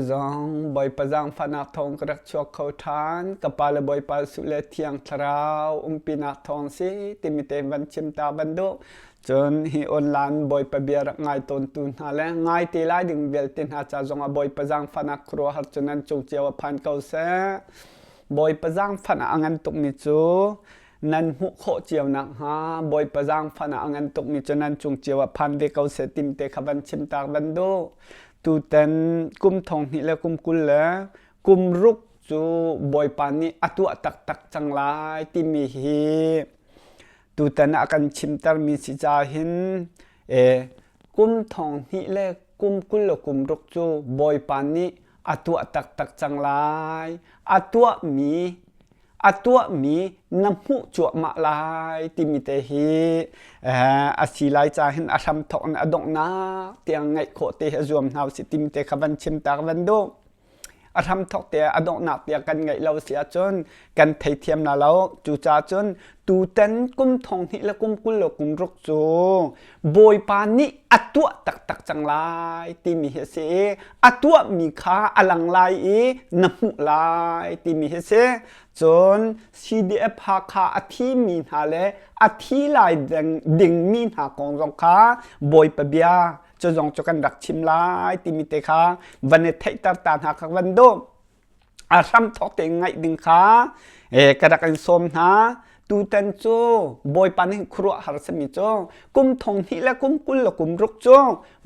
Zong Bawipa zaangfahnak thawng ka rak chuak kho ṭhan. Ka pa le Bawipa Jesuh le Thiang Thlarau umpinak thawng si timi te van chim ta van duh. Cun hi online Bawipa bia rak ngai tawntu hna le ngai te lai ding vialte hna ca zongah Bawipa zaangfahnak khuaruahhar cu nan cung cio ah phan ko seh. Bawipa zaangfahnak a ngan tukmi cu nan hmuh khawh cio nakhnga Bawipa zaangfahnak a ngan tukmi cu nan cung cio ah phan ve ko seh tim te kha van chim tak van duh. Tutan kum thong hnih le kum 20 le kum ruk cu Bawipa nih a tuah taktak cang lai timi hi tutan ah a kan chimtermi si ca hin e, kum thong hnih le kum 20 le kum ruk cu Bawipa nih a tuah taktak cang lai. A tuahmi a tuahmi na hmuh cuahmah lai timi te hi a si lai ca hin a hramthawk in a donghnak tiang ngaih khawh te hi a zuam hna usih timi te kha van chim ta ka van duh. A hramthawk te a donghnak tiang kan ngaih lo si ahcun kan theithiam la lo. Cucaah cun tutan kum thong hnih le kum 20 le kum ruk cu Bawipa nih a tuah taktak cang lai timi hi a si i a tuahmi kha a lang lai i na hmuh lai timi hi a si. Cun CDF Hakha a thimi hna le a thi lai dingmi hna kong zong kha Bawipa bia cu zong cu kan rak chim lai timi te kha van i theihter ta hna kha van duh. A hramthawk tein ngaih ding kha ka rak in sawm hna. Tutan cu Bawipa nih khuaruahhar simi cu kum thong hnih le kum 20 le kum ruk cu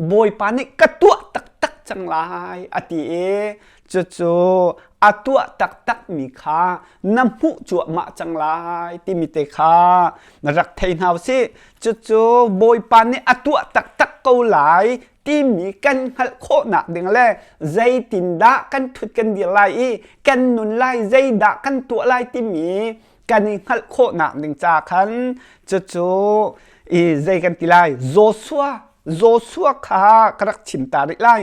Bawipa nih ka tuah taktak cang lai a ti i cucu a tuah taktakmi kha na hmuh cuahmah cang lai timi te kha na rak thei hna usih. Cucu Bawipa nih a tuah taktak ko lai timi kan hngalh khawhnak ding le zeitindah kan ṭhut kan dir lai i kan nun lai zeidah kan tuah lai timi kan i hngalh khawhnak ding ca khan cucu i zei kan ti lai Joshua Joshua kha ka rak chim ta rih lai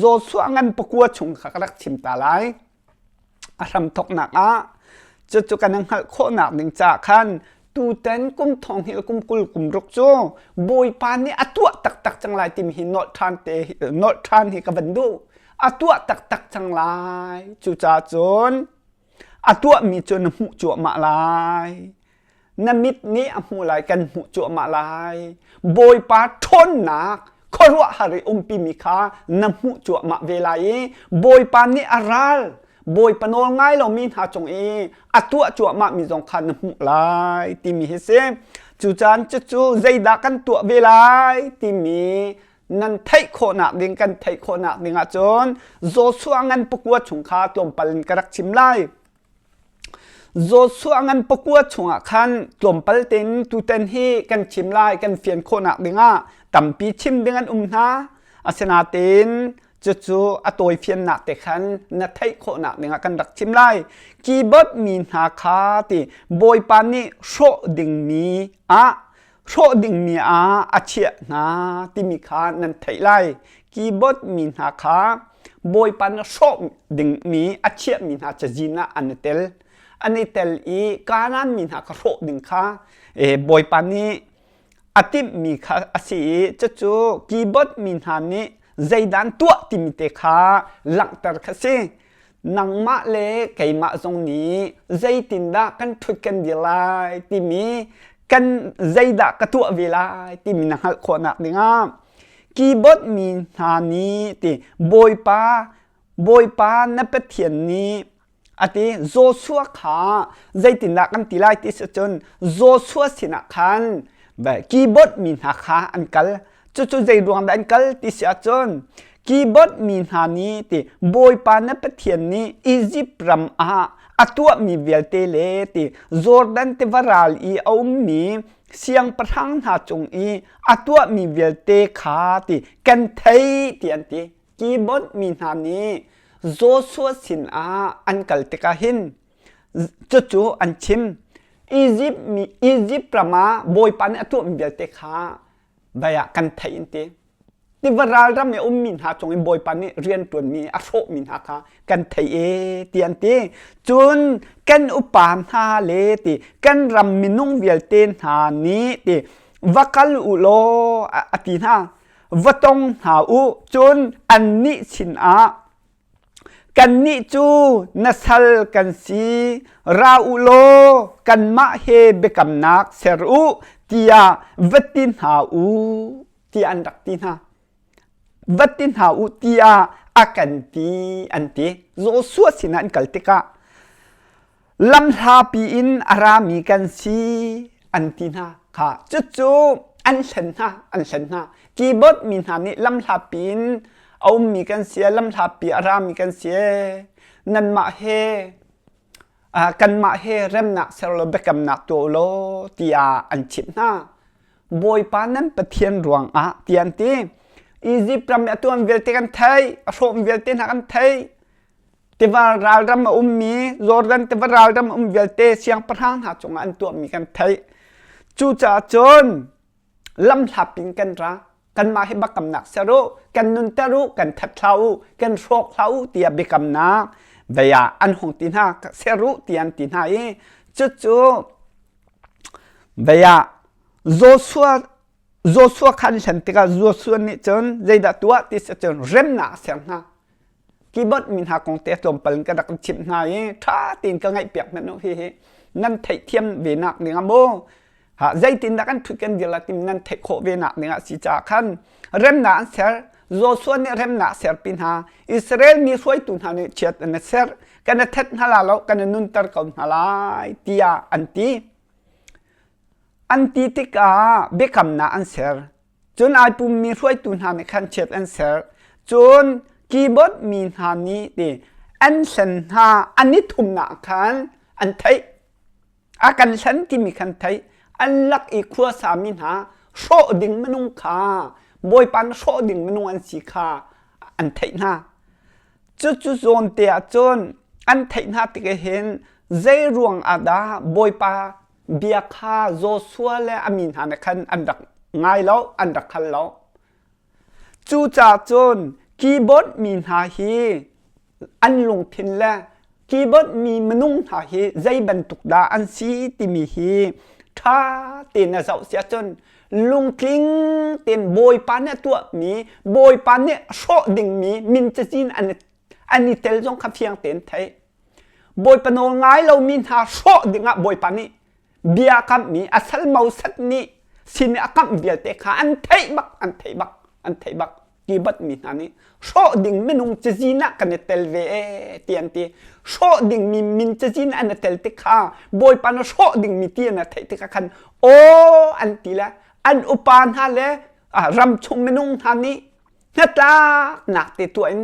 Joshua ngan pakua chung kha ka rak chim ta lai A hramthawknak ah cucu kan i hngalh khawhnak ding caah khan tutan kum thong hnih le kum 20 kum ruk cu Bawipa nih a tuah taktak cang lai timi hi nolh ṭhan te nolh ṭhan hi ka van duh. A tuah taktak cang lai. Cucaah cun a tuahmi cu na hmuh cuahmah lai. Na mit nih a hmuh lai, kan hmuh cuahmah lai. Bawipa ṭhawnnak khuaruahhar i umpimi kha na hmuh cuahmah ve lai i Bawipa nih a ral, Bawipa nawl ngai lomi hna cung i a tuah cuahmahmi zong kha na hmuh lai timi hi si. Cucaan cucu zeidah kan tuah ve lai timi nan theih khawhnak ding kan theih khawhnak ding ahcun Joshua ngan pakua chung kha tlawmpal in ka rak chim lai. Joshua ngan pakua chungah khan tlawmpal tein tutan hi kan chim lai kan fian khawhnak dingah tampi chim ding an um hna. Asinain cucu a tawi fiannak te khan na theih khawhnak dingah kan rak chim lai. Keyboard mi hna kha ti Bawipa nih hrawh dingmi ah hrawh dingmi ah a chiah hna timi kha nan theih lai. Keyboard mi hna kha Bawipa nih hrawh dingmi a chiahmi hna cazin ah an i tel. An i tel i Kanaan mi hna kha hrawh ding kha Bawipa nih a timhmi kha a si i cucu keyboard mi hna nih zeidah an tuah timi te kha langhter kha si. Nangmah le keimah zong nih zeitindah kan ṭhut kan dir lai timi kan zeidah ka tuah ve lai timi na hngalh khawhnak dingah keyboard mi hna nih ti Bawipa Bawipa na Pathian nih a ti Joshua kha zeitindah kan ti lai ti si cun Joshua sinah khan keyboard mi hna kha an kal Cucu zei ruang dah an kal ti si ahcun keyboard mi hna nih ti Bawipa na Pathian nih Izipt ram ah a tuahmi vialte le ti Jordan tiva ral i a ummi siangpahrang hna cung i a tuahmi vialte kha ti kan thei ti an ti. Keyboard mi hna nih Joshua sinah an kal tikah hin cucu an chim. Izipt mi Izipt ram ah Bawipa nih a tuahmi vialte kha vai ah kan theih an ti. Tiva ralram i a ummi hna cung in Bawipa nih rianṭuanmi a hrawhmi hna kha kan theih e ti an ti. Cun kan upa hna le ti kan ram minung vialte hna nih ti va kal u law a ti hna. Va tong hna u cun annih sinah. Kannih cu na sal kan si, ra u law kanmah he biakamnak ser u tiah va ti hna u tiah an rak ti hna. Va ti hna u tiah a kan ti an ti. Joshua sinah an kal tikah lamhlapi in a rami kan si an ti hna kha. Cucu an hlen hna, an hlen hna. Keyboard mi hna nih lamhlapi in a ummi kan si, lamhlapi a rami kan si. Nanmah he kanmah he remnak ser law biakamnak tuah u law tiah an chimh hna. Bawipa nan Pathian ruangah tiah an ti. Izipt ram i a tuan vialte kan theih, a hrawm vialte hna kan theih. Tiva ralram a ummi, Jordan tiva ralram a um vialte siangpahrang hna cungah an tuahmi kan theih. Cucaah cun lamhlat in kan ra. Kanmah hi biakamnak ser u, kan nunter u, kan that hlah u, kan hrawk hlah u tiah biakamnak vei ah an hung ti hna, ser u tiah an ti hna i cucu vei ah Joshua Joshua kha an hlen tikah Joshua nih cun zeidah tuah ti si cun remnak a ser hna. Keyboard mi hna kong te tlawmpal in ka rak chimh hna i ṭha tein ka ngaihpiak hmanh u hihi nan theihthiam ve nak ding ah maw ha zeitindah kan ṭhut kan dir la tim nan theih khawh ve nak ding ah si caah khan remnak an ser Joshua nih remnak serpi hna Israel mi hruaitu hna nih chiat an ser kan i thet hna la lo kan i nunter ko hna lai tiah an ti an ti tikah biakamnak an ser Cun ai pummi hruaitu hna nih khan chiat an ser. Cun keyboard mi hna nih ti an hlen hna an i thumnak khan an theih. A kan hlen timi khan theih. An lak i khuasa mi hna hrawh ding minung kha Bawipa na hrawh ding minung an si kha an theih hna. Cucu zawn te ah cun an theih hna tik hin zei ruang ah dah Bawipa bia kha Joshua le a mi hna nih khan an rak ngai lo, an rak hal lo. Cucaah cun keyboard mi hna hi an lungthin le keyboard mi minung hna hi zei bantuk dah an si timi hi ṭha tein a zoh si ahcun lungtling tein Bawipa nih a tuahmi, Bawipa nih hrawh dingmi min cazin an an i tel zong kha fiang tein theih. Bawipa nawl ngai lomi hna hrawh dingah Bawipa nih bia kamhmi a sal Moses nih sin i a kamh vialte kha an theih bak an theih bak an theih bak ti batmi hna nih hrawh ding minung cazin ah kan i tel ve ee ti an ti hrawh dingmi min cazin an i tel tik kha Bawipa na hrawh dingmi ti an theih tikah khan aw an ti le an upa hna le ram chung minung hna nih hnatlaknak te tuah in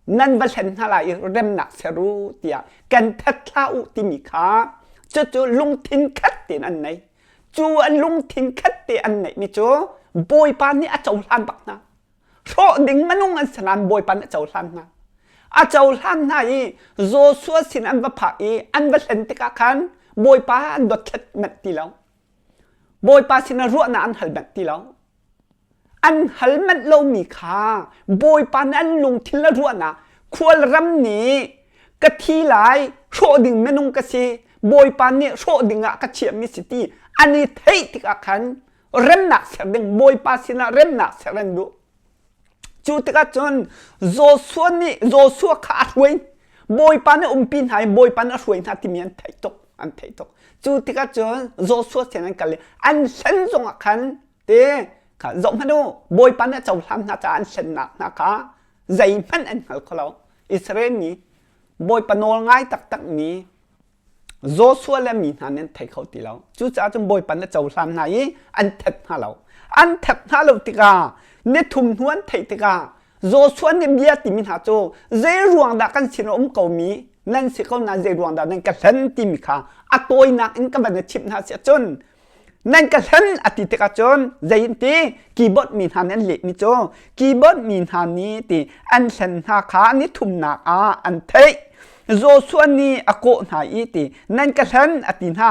nan va hlen hna lai i remnak ser u tiah kan that hlah u timi kha cucu lungthin khat tein an nei cu an lungthin khat te an neihmi cu bawipa nih a cohlan bak hna hrawh ding minung an si nain bawipa nih a cohlan hna a cohlan hna i Joshua sin an va phak i an va hlen tikah khan bawipa an dothlat manh ti lo bawipa sinah ruahnak an hal manh ti lo An hal manh lomi kha Bawipa nih an lungthin le ruahnak khualram nih ka thi lai hrawh ding minung ka si Bawipa nih hrawh ding ah ka chiahmi si ti an i theih tikah khan remnak ser ding Bawipa sinah remnak ser an duh. Cu tikah cun Joshua nih Joshua kha a hruai Bawipa nih umpi hna i Bawipa nih a hruai hna timi an theih tuk an theih tuk. Cu tikah cun Joshua sin an kal i an hlen zongah khan Te kha zoh hmanh u, Bawipa nih a cohlan hna caah an hlennak hna kha zeihmanh an hngal kho lo. Israel mi Bawipa nawl ngai taktakmi Joshua le mi hna nih an thei kho ti lo. Cucaah cun Bawipa nih a cohlan hna i an that hna lo. An that hna lo tikah nithum hnu an theih tikah Joshua nih bia timi hna cu zei ruang dah kan sin a um komi nan si ko nain zei ruang dah nan ka hlen timi kha a tawinak in ka van i chimh hna si ahcun Nan ka hlen a ti tikah cun zei in ti keyboard mi hna nih an lehmi cu keyboard mi hna nih ti an hlen hna kha an i thumnak ah an theih. Joshua nih a kawh hna i ti nan ka hlen a ti hna.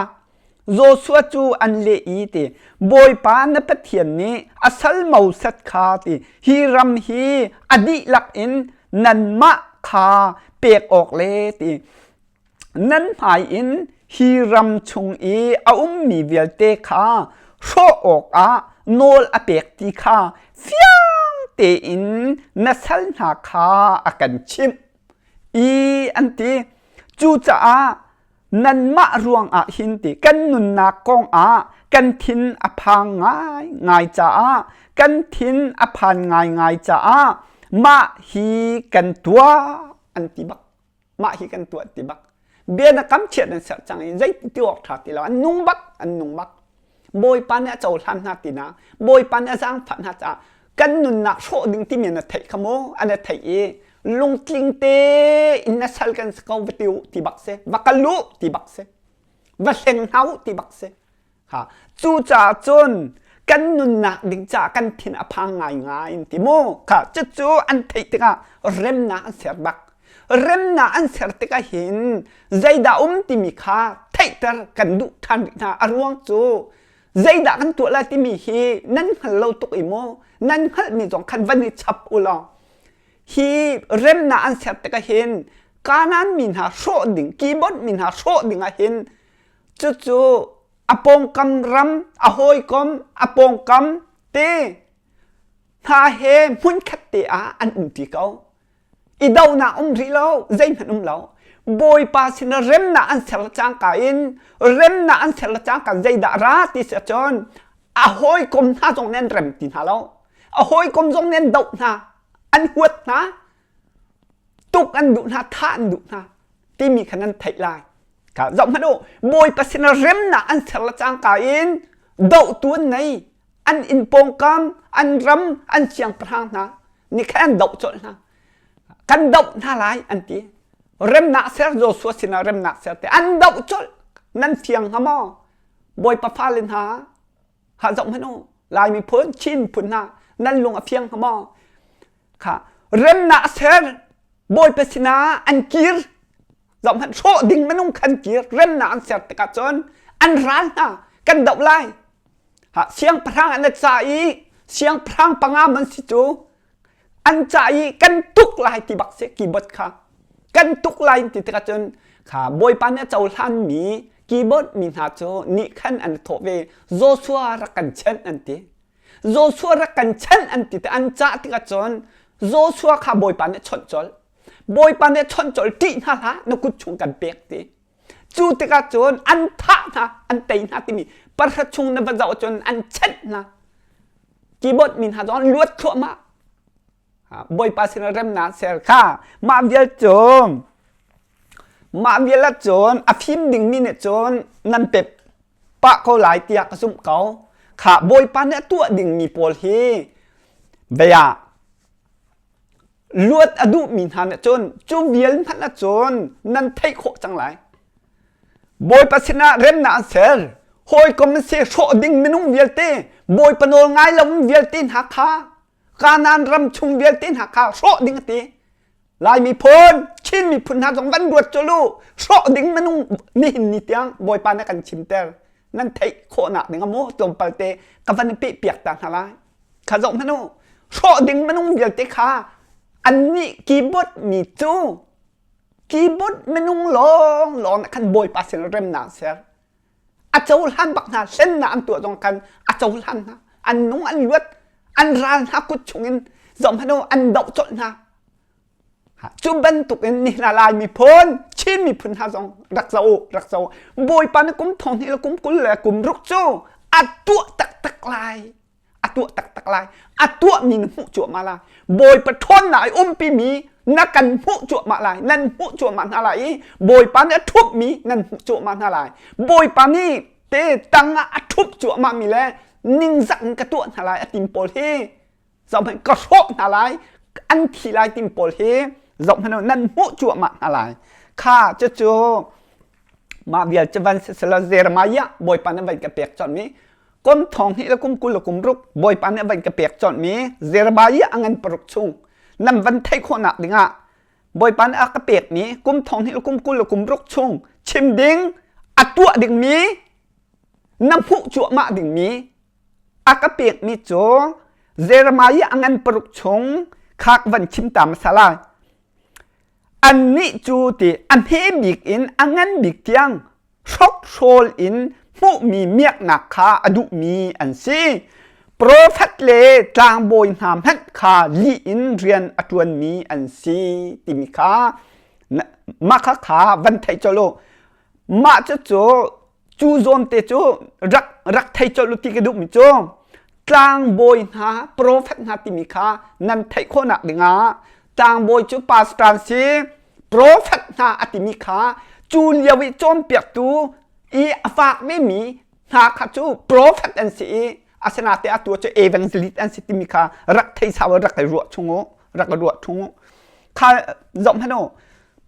Joshua cu an leh i ti Bawipa na Pathian nih a sal Moses kha ti hi ram hi a dihlak in nanmah kha pek awk le ti Nan hmai in hi ram chung i a ummi vialte kha hrawh awkah nawl a pek ti kha fiang tein na sal hna kha a kan chimh. I an ti. Cucaah nanmah ruangah hin ti kan nunnak kong ah kan thin a phang ngai ngai caah kan thin a phan ngai ngai caah mah hi kan tuah an ti bak. Mah hi kan tuah ti bak. Bia na kam chiat an serh cang i zei ti awk ṭha ti lo. An nung bak, an nung bak. Bawipa nih a cohlan hna ti na, Bawipa nih a zaangfah hna caah kan nunnak hrawh ding timi na theih kha mu, an a theih i lungtling tein na sal kan si ko va ti u ti bak si, va kal u ti bak si, va hleng hna u ti bak si. Ha, cucaah cun kan nunnak ding caah kan thin a phang ngaingai in ti mu. Kha cucu an theih tikah remnak an ser bak. Remnak an ser tikah hin zeidah um timi kha theihter kan duh ṭhan rih hna. A ruang cu zeidah kan tuah lai timi hi nan hngal lo tuk i mu. Nan hngalhmi zong khan van i chap u law hi remnak an ser tikah hin Kanaan mi hna hrawh ding, keyboard mi hna hrawh ding ah hin Cucu a pawngkam ram, a hawikom, a pawngkam te hna he hmunkhat te ah an umṭi ko. I donak um rih lo, zeihmanh um lo. Bawipa sinah remnak an ser le cangka in remnak an ser le cangka zeidah ra ti si ahcun a hawikom hna zong nih an rem ti hna lo. A hawikom zong nih an doh hna, an huat hna, tuk an duh hna, thah an duh hna timi kha nan theih lai. Kha zoh hmanh u, Bawipa sinah remnak an ser le cangka in dohtu an nei. An inn pawngkam, an ram, an siangpahrang hna nih khan an doh colh hna. Kan doh hna lai an ti. Remnak ser Joshua sinah remnak ser te an doh colh. Nan fiang hnga maw? Bawipa fale hna, ha zoh hmanh u. Lai miphun, Chin phun hna, nan lung a fiang hnga maw? Kha remnak ser Bawipa sinah an kir zohhmanh hrawh ding minung khan kir remnak an ser tikah cun an ral hna kan doh lai ha siangpahrang an ca i siangpahrang panga man si cu an ca i kan tuk lai ti bak si keyboard kha kan tuk lai ti tikah cun kha bawipa nih a cohlan mi keyboard mi hna cu nih khan an thawh ve Joshua rak kan chanh an ti Joshua rak kan chanh an ti te an cah tikah cun Joshua kha bawipa nih chawnh colh Bawipa nih chawnh colh ṭih hna hlah na kut chung kan pek ti. Cu tikah cun an thah hna, an tei hna timi pahra chung na va zoh cun an chenh hna. Keyboard mi hna zong an luat thluahmah. Bawipa sinah remnak ser kha mah vial cu mah vial ah cun a fim dingmi nih cun nan pep pah ko lai tiah ka zumh ko. Kha Bawipa nih a tuah dingmi pawl hi bia Luat a duhmi hna nih cun cu vial hmanh ah cun nan theih khawh cang lai. Bawipa sinah remnak an ser. Hawikom an si hrawh ding minung vialte, Bawipa nawl ngai lo vialte hna kha Kanaan ram chung vialte hna kha hrawh ding a ti. Lai miphun, Chin miphun hna zong van ruat colh u. Hrawh ding minung nihin ni tiang Bawipa nih a kan chimter. Nan theih khawhnak ding a maw tlawmpal te ka van i pehpiak ta hna lai. Kha zoh hmanh u, hrawh ding minung vialte kha annih keyboard mi cu keyboard minung lawng lawng nih khan Bawipa sin remnak ser. A cohlan bak hna, hlennak an tuah zong khan a cohlan hna. An nung an luat, an ral hna kut chungin zoh hmanh u, an doh colh hna. Cu bantuk in nihin ah Lai miphun, Chin miphun hna zong rak zoh u, rak zoh u. Bawipa nih kum thong hnih le kum 20 le kum ruk cu a tuah taktak lai. A tuah taktak lai. A tuahmi na hmuh cuahmah lai. Bawipa ṭhawnnak i umpimi na kan hmuh cuahmah lai. Nan hmuh cuahmah hna lai i Bawipa nih a ṭhupmi nan hmuh cuahmah hna lai. Bawipa nih te tang ah a ṭhup cuahmahmi le ningzak in ka tuah hna lai a tim pawl hi zohhmanh ka hrawh hna lai an thi lai tim pawl hi zohhmanh nan hmuh cuahmah hna lai kha cucu mah vial cu van siselaw Jeremiah Bawipa nih van ka pek chawnh mi kum thong hnih le kum 20 le kum ruk Bawipa nih van ka pek chawnh mi Jeremiah a ngan paruk chung nan van theih khawhnak dingah Bawipa nih a ka pek mi kum thong hnih le kum 20 le kum ruk chung chim ding a tuah ding mi na hmuh cuahmah ding mi A ka pekmi cu Jeremiah a ngan paruk chung kha ka van chim ta hmasa lai. Annih cu ti a hme bik in a ngan bik tiang hrokhrawl in hmuhmi miaknak kha a duhmi an si. Profet le tlangbawi hna hmanh kha lih in rian a ṭuanmi an si timi kha Mah kha kha van theih colh u. Mah cucu cu zawn te cu rak rak thei colh u ti ka duhmi cu tlangbawi hna profet hna timi kha nan theih khawhnak dingah tlangbawi cu pastor an si profet hna a timi kha cu lio i cawnpiaktu i a fak vemi hna kha cu profet an si i asinain atu cu evangelist an si timi kha rak thei sau rak i ruah chung u rak i ruah chung u kha zoh hmanh u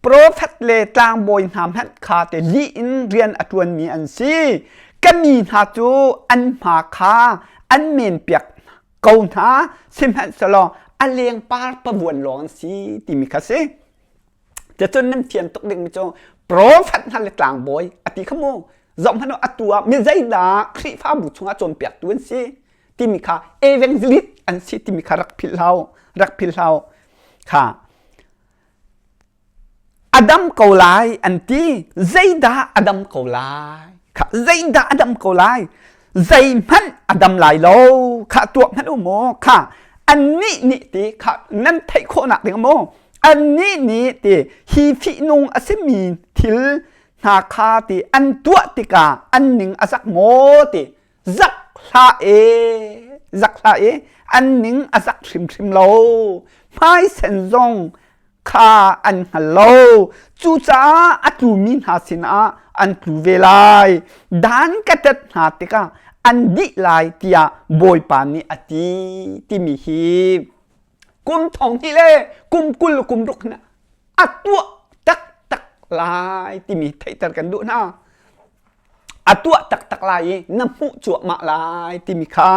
Profet le tlangbawi hna hmanh kha te lih in rian a ṭuanmi an si. Ka mi hna cu an hma kha an menpiak ko hna, sihmanhsehlaw a lengpar pavuan lawng an si timi kha si. Cucun nan fian tuk dingmi cu profet hna le tlangbawi a ti kha mu. Zoh hmanh u, atu ah mi zeidah Khrihfabu chungah cawnpiaktu an si timi kha evangelist an si timi kha rak philh hau, rak philh hau. Kha A dam ko lai an ti. Zeidah a dam ko lai? Kha zeidah a dam ko lai? Zeihmanh a dam lai lo. Kha tuah hmanh u maw? Kha annih nih ti kha nan theih khawhnak ding maw? Annih nih ti hi fihnung a simi thil hna kha ti an tuah tikah an ning a zak maw ti zak hlah e zak hlah e an ning a zak hrimhrim lo hmaisen zong kha an hngal lo cucaah a tlumi hna sinah an tlu ve lai dan ka tet hna tikah an dih lai tiah bawipa nih a ti timi hi kum thong hnih le kum 20 kum ruk a tuah taktak lai timi theihter kan duh hna a tuah taktak lai i na hmuh cuahmah lai timi kha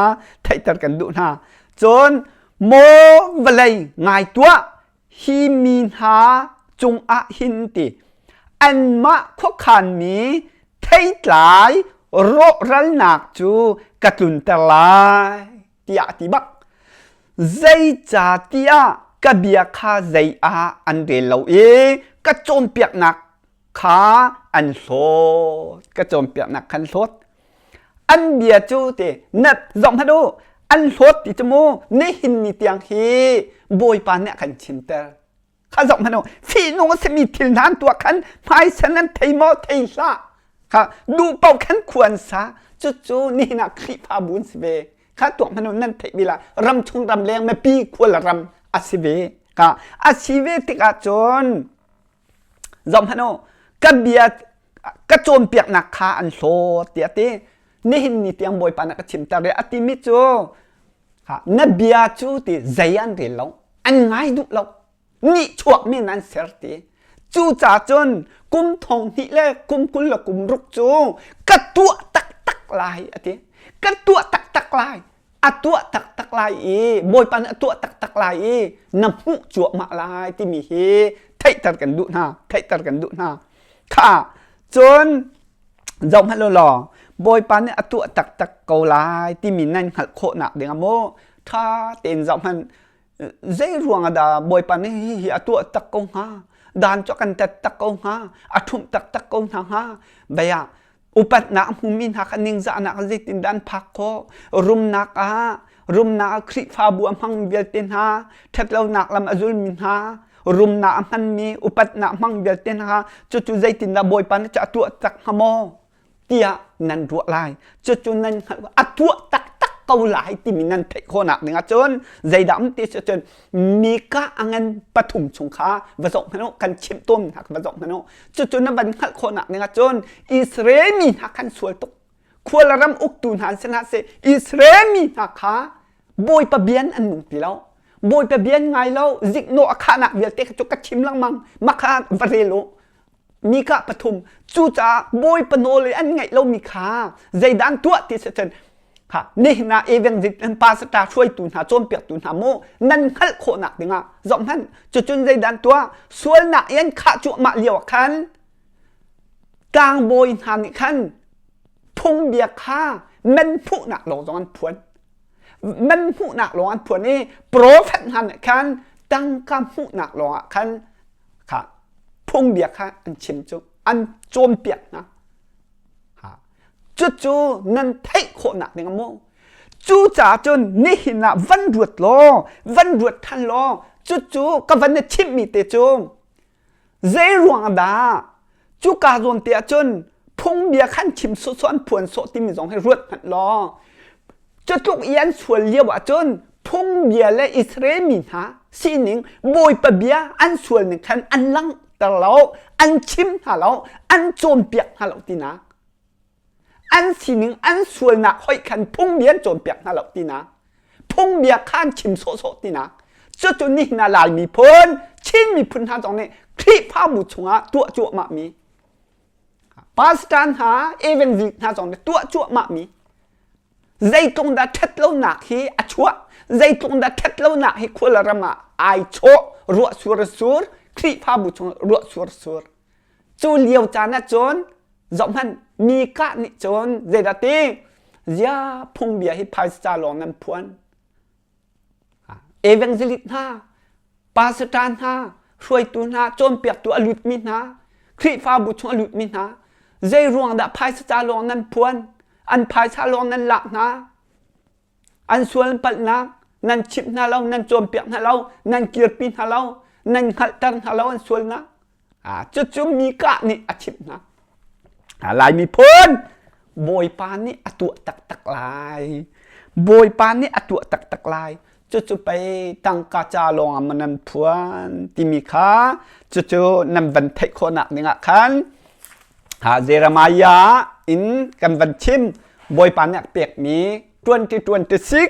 theihter kan duh hna. Cun maw vawlei ngai tuah hi mi hna cungah hin ti anmah khuakhanmi theitlai rawhralnak cu ka tlunter lai tiah a ti bak. Zeicahtiah ka bia kha zei ah an rel lo i ka cawnpiaknak kha an hlawt ka cawnpiaknak khan hlawt an bia cu te na zong hmanh u an hlawt ti cu mu nihin ni tiang hi bawipa nih a kan chimter kha zoh hmanh u fihnung a simi thil hna an tuah khan hmaisen an thei maw thei hlah kha duh paoh khan khua an sa cucu nihin ah Khrihfabu an si ve kha tuak hmanh u nan theih bi la ram chung ram leng mipi khual ram a si ve ka a si ve tikah cun Zohhmanh u, ka bia ka cawnpiaknak kha an hlawt tiah a ti. Nihin ni tiang Bawipa nih a ka chimter i a timi cu na bia cu ti zei an rel lo, an ngai duh lo, nihchuak men an ser ti. Cucaah cun kum thong hnih le kum 20 le kum ruk cu ka tuah taktak lai a ti. Ka tuah taktak lai. A tuah taktak lai i Bawipa nih a tuah taktak lai i na hmuh cuahmah lai timi hi theihter kan duh hna theihter kan duh hna kha cun zoh hmanh law Bawipa nih a tuah taktak ko lai timi nan hngalh khawhnak ding ah maw ṭha tein zoh hmanh zei ruang ah dah Bawipa nih hihi a tuah tak ko hnga dan cu a kan tet tak ko hnga a ṭhumh taktak ko hna hnga bei ah upatnak a hmumi hna kha ningzahnak ah zeitindah an phak khawh rumnak ah rumnak ah Khrihfabu a hmangmi vialte hna ṭhatlonak lam a zulmi hna rumnak a hmanmi upatnak hmang vialte hna cucu zeitindah Bawipa nih a tuah tak hnga maw tiah nan ruah lai cucu nan hngalh a tuah taktak ko lai timi nan theih khawhnak ding ahcun zeidah um ti cun Mika a ngan pathum chung kha va zoh hmanh u kan chimh tawn hna kha va zoh hmanh u cucu na van hngalh khawhnak ding ahcun Israel mi hna khan sual tuk khual ram uktu hna an si hna seh Israel mi hna kha Bawipa bian an nung ti lo Bawipa bian ngai lo ziknawh a khahnak vialte kha cu ka chim lengmang mah kha va rel u Mika pathum cucaah Bawipa nawl i an ngaih lomi kha zeidah an tuah ti si cun kha nihin ah evangelist nan pastor hruaitu hna cawnpiaktu hna mu nan hngalh khawhnak dingah zohhmanh cucun zeidah an tuah sualnak i an khah cuahmah lio ah khan tlangbawi hna nih khan phungbia kha man hmuhnak lawng zong an phuan man hmuhnak lawng an phuan i prophet hna nih khan tangka hmuhnak lawng ah khan kha phungbia kha an chim cu an cawnpiak hna Cucu nan theih khawhnak ding a mu. Cucaah cun nihin ah van ruat law, van ruat ṭhan law, cucu ka van na chimhmi te cu. Zei ruang dah cuka zawn te ahcun phungbia khan chim sawhsawh an phuan sawh timi zong hi ruat hmanh law cutluk i an sual lio ahcun phungbia le Israel mi hna sining Bawipa bia an sual ning khan an langhter lo, an chim hna lo, an cawnpiak hna lo tinak. An sining an sualnak hoih khan phungbia an cawnpiak hna lo tinak. Phungbia kha an chim sawhsawh tinak. Cucu nihin ah Lai miphun, Chin miphun hna zong nih Khrihfabu chungah tuah cuahmahmi pastor hna, evangelist hna zong nih tuah cuahmahmi zeitluk dah ṭhatlonak hi a chuah, zeitluk dah ṭhatlonak hi khual ram ah ai chawh, ruah sur sur, Khrihfabu chung ruah sur sur. Cu lio caan ah cun zohhmanh mi kah nih cun zeidah ti zia phungbia hi phaisa lawng nan phuan. Evangelist hna, pastor hna, hruaitu hna, cawnpiaktu a lutmi hna, Khrihfabu chung a lutmi hna, zei ruang dah phaisa ca lawng nan phuan, an phaisa lawng nan lak hna, an sual palhnak nan chimh hna lo, nan cawnpiak hna lo, nan kirpi hna lo, nan hngalhter hna lo an sualnak. Cucu Mikah nih a chimh hna. Lai miphun Bawipa nih a tuah taktak lai. Bawipa nih a tuah taktak lai. Cucu pei tangka ca lawng ah nan phuan timi kha cucu nan van theih khawhnak ding ah khan Jeremiah in kan van chim Bawipa nih a pekmi 2026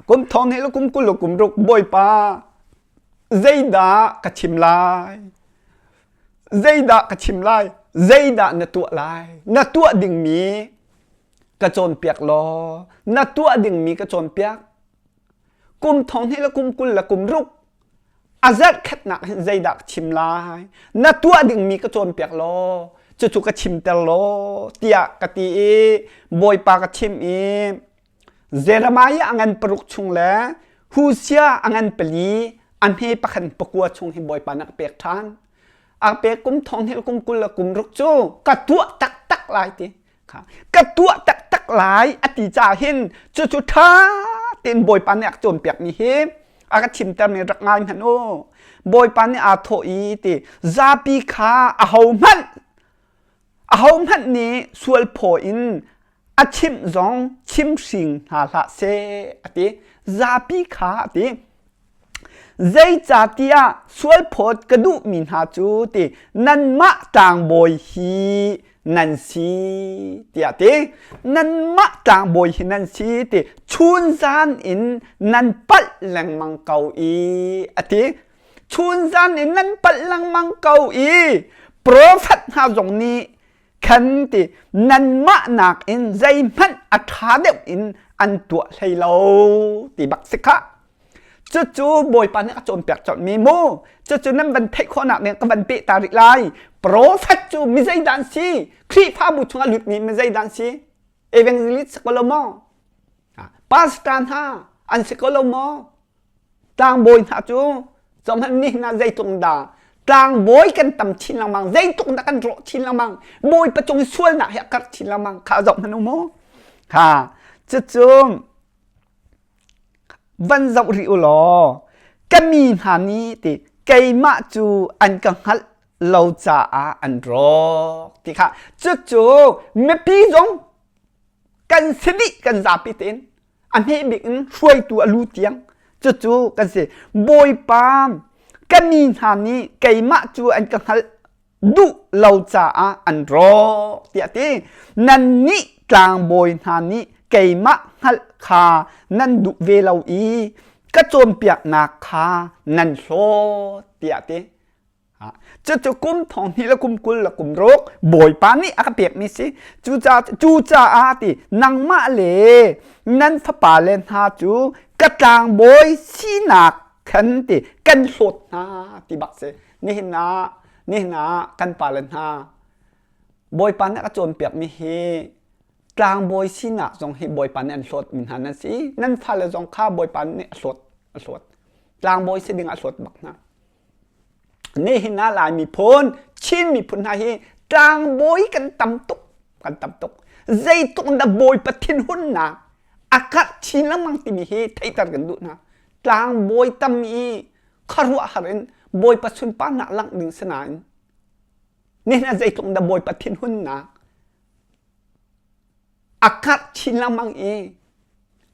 kum thong hnih le kum 20 le kum ruk Bawipa zeidah ka chim lai? Zeidah ka chim lai? Zeidah na tuah lai? Na tuah dingmi ka cawnpiak law na tuah dingmi ka cawnpiak. Kum thong hnih le kum 20 le kum ruk a zarh khatnak hin zeidah ka chim lai? Na tuah dingmi ka cawnpiak law cucu ka chimter law tiah ka ti i Bawipa ka chim i Jeremiah a ngan paruk chung le Hosea a ngan pali a hme pakhat pakua chung hi Bawipa nih a pek ṭhan. A pek kum thong hnih kum 20 le kum ruk cu ka tuah taktak lai ti. Ka tuah taktak lai a ti caah hin cucu ṭha tein Bawipa nih a ka cawnpiakmi hi a ka chimtermi rak ngai hmanh u. Bawipa nih aa thawh i ti zapi kha ahohmanh ahohmanh nih sual phaw in a chimh zong chim hring hna hlah seh a ti. Zapi kha a ti. Zeicahtiah sualphawt ka duhmi hna cu ti nanmah tlangbawi hi nan si tiah ti. Nanmah tlangbawi hi nan si ti chunzan in nan palh lengmang ko i a ti. Chunzan in nan palh lengmang ko i profet hna zong nih khan ti nanmah nakin zeihmanh a ṭha deuh in an tuah hlei lo ti bak si khah. Cucu Bawipa nih a cawnpiak colhmi mu. Cucu nan van theih khawhnak nih ka van peh ta rih lai. Profet cu mi zeidah an si? Khrihfabu chungah lutmi mi zeidah an si? Evangelist si ko lo maw? Pastor hna an si ko lo maw? Tlangbawi hna cu zohhmanh nihin ah zeitluk dah tlangbawi kan tam chin lengmang, zeitluk dah kan rawh chin lengmang, Bawipa cung i sualnak hi a karh chin lengmang kha zohhmanh u mu. Kha cucu van zoh rih u law ka mi hna nih ti keimah cu an ka hngalh lo caah an rawk ti kha cucu mipi zong kan si dih kan zapi tein a hme bik in hruaitu a lu tiang cucu kan si bawipa ka mi hna nih keimah cu an ka hngalh duh lo caah an rawk tiah ti nannih tlangbawi hna nih keimah hngalh kha nan duh ve lo i ka cawnpiaknak kha nan hlawt tiah ti Cucu kum thong hnih le kum 20 le kum ruk Bawipa nih a ka pekmi si. Cucaah ti nangmah le nan fapale hna cu ka tlangbawi sinak khan ti kan hlawt hna ti bak si. Nihin ah nihin ah kan pale hna Bawipa nih a ka cawnpiakmi hi tlangbawi sinak zong hi Bawipa nih an hlawtmi hna nan si. Nan fale zong kha Bawipa nih a hlawt a hlawt. Tlangbawi si ding a hlawt bak hna. Nihin ah Lai miphun, Chin miphun hna hi tlangbawi kan tam tuk, kan tam tuk. Zeitluk in dah Bawipa thinhunnak a karh chin lengmang timi hi theihter kan duh hna. Tlangbawi tam i khuaruahhar in Bawipa sunparnak langh ding si nain nihin ah zeitluk dah Bawipa thinhunnak a karh chin lengmang i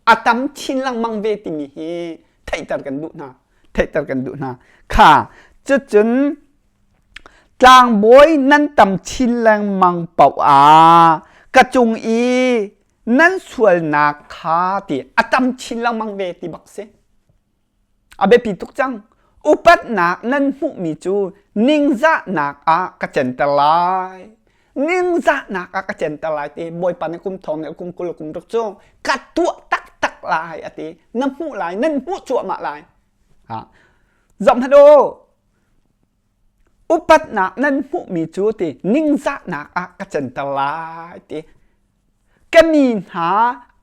a tam chin lengmang ve timi hi theihter kan duh hna theihter kan duh hna kha cucun tlangbawi nan tam chin lengmang paoh ah ka cung i nan sualnak kha ti a tam chin lengmang ve ti bak si A biapi tuk cang. Upatnak nan hmuhmi cu ningzahnak ah ka center lai. Ningzahnak ah ka center lai ti Bawipa nih kum thong nih kum 20 kum ruk cu ka tuah taktak lai a ti. Na hmuh lai, nan hmuh cuahmah lai. Ha. Zoh hmanh u. Upatnak nan hmuhmi cu ti ningzahnak ah ka canter lai ti. Ka mi hna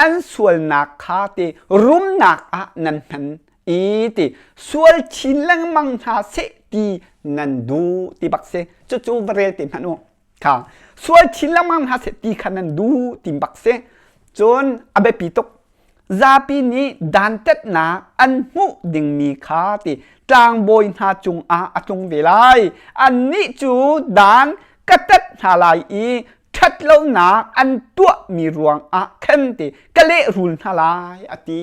an sualnak kha ti rumnak ah nan hman i ti sual chin lengmang hna seh ti nan duh ti bak si. Cucu va rel te hmanh u. Kha sual chin lengmang hna seh ti kha nan duh ti bak si. Cun a biapi tuk. Zapi nih dantatnak an hmuh dingmi kha ti tlangbawi hna cungah a tlung ve lai. Annih cu dan ka tat hna lai i ṭhatlonak an tuahmi ruangah khan ti ka lehrul hna lai a ti.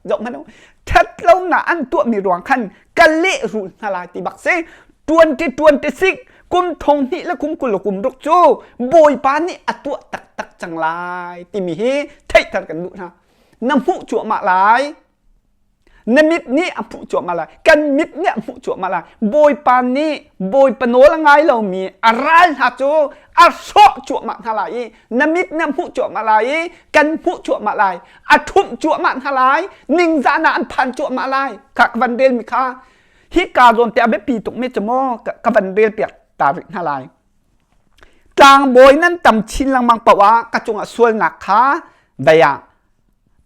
Zoh hmanh u. Ṭhatlonak an tuahmi ruang khan ka lehrul hna lai ti bak si. 2026 kum thong hnih le kum 20 le kum ruk cu Bawipa nih a tuah taktak cang lai timi hi theihter kan duh hna. Na hmuh cuahmah lai. Na mit nih a hmuh cuahmah lai. Kan mit nih a hmuh cuahmah lai. Bawipa nih Bawipa nawl a ngai lomi a ral hna cu a hrawh cuahmah hna lai i na mit nih a hmuh cuahmah lai i kan hmuh cuahmah lai. A ṭhumh cuahmah hna lai. Ningzahnak an phan cuahmah lai. Kha ka van relmi kha Hika zawn te a biapi tukmi cu maw ka van rel piak ta rih hna lai. Tlangbawi nan tam chin lengmang paoh ah ka cungah sualnak kha vei ah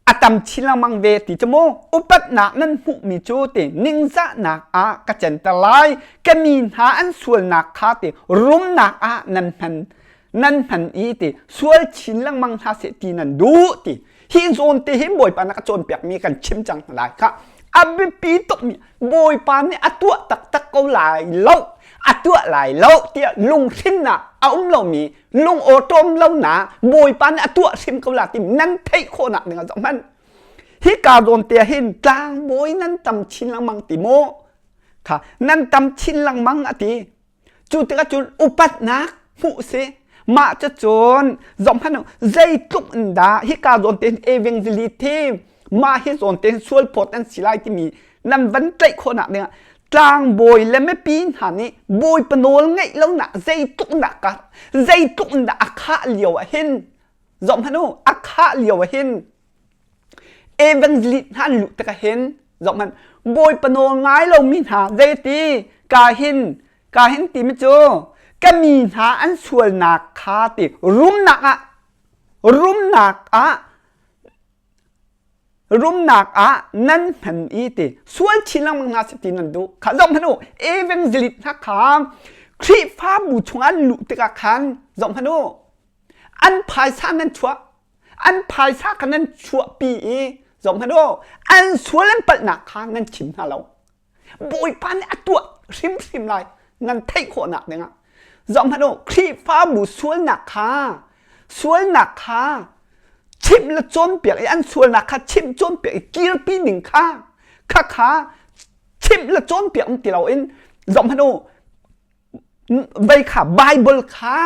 a tam chin lengmang ve ti cu mu upatnak nan hmuhmi cu ti ningzahnak ah ka center lai ka mi hna an sualnak kha ti rumnak ah nan hman nan hman i ti sual chin lengmang hna seh ti nan duh ti hi zawn te hi Bawipa na ka cawnpiakmi kan chim cang hna lai kha a biapi tukmi Bawipa nih a tuah taktak ko lai lo a tuah lai lo tiah lunghrinnak a um lomi lung awṭawm lonak Bawipa nih a tuah hrim ko la ti nan theih khawhnak ding ah zoh hmanh hika zawn te hin tlangbawi nan tam chin lengmang ti maw kha nan tam chin lengmang a ti Cu tikah cun upatnak hmuh si. Mah cucun zohhmanh u, zeitluk in dah hika zawn tein evangelist hi mah hi zawn tein sualphawt an si lai timi nan van tlaih khawhnak dingah tlangbawi le mipi hna nih bawipa nawl ngeih lonak zeitluk in dah ka zeitluk in dah a khah lio ah hin zohhmanh u a khah lio ah hin Evangelist hna an luh tikah hin zohhmanh Bawipa nawl ngai lomi hna zeiti ka hin ka hin timi cu ka mi hna an sualnak kha ti rumnak ah rumnak ah rumnak ah nan hman i ti sual chin lengmang hna seh ti nan duh kha zohhmanh u evangelist hna kha Khrihfabu chung an luh tikah khan zohhmanh u an phaisa nan chuah an phaisa kha nan chuahpi i zohhmanh u an sual an palhnak kha nan chim hna lo bawipa nih a tuah hrimhrim lai nan theih khawhnak dingah zohhmanh u Khrihfabu sualnak kha sualnak kha chimh le cawnpiak i an sualnak kha chimh cawnpiak i kirpi ding kha kha kha chimh le cawnpiak um ti loin zohhmanh u vei kha Bible kha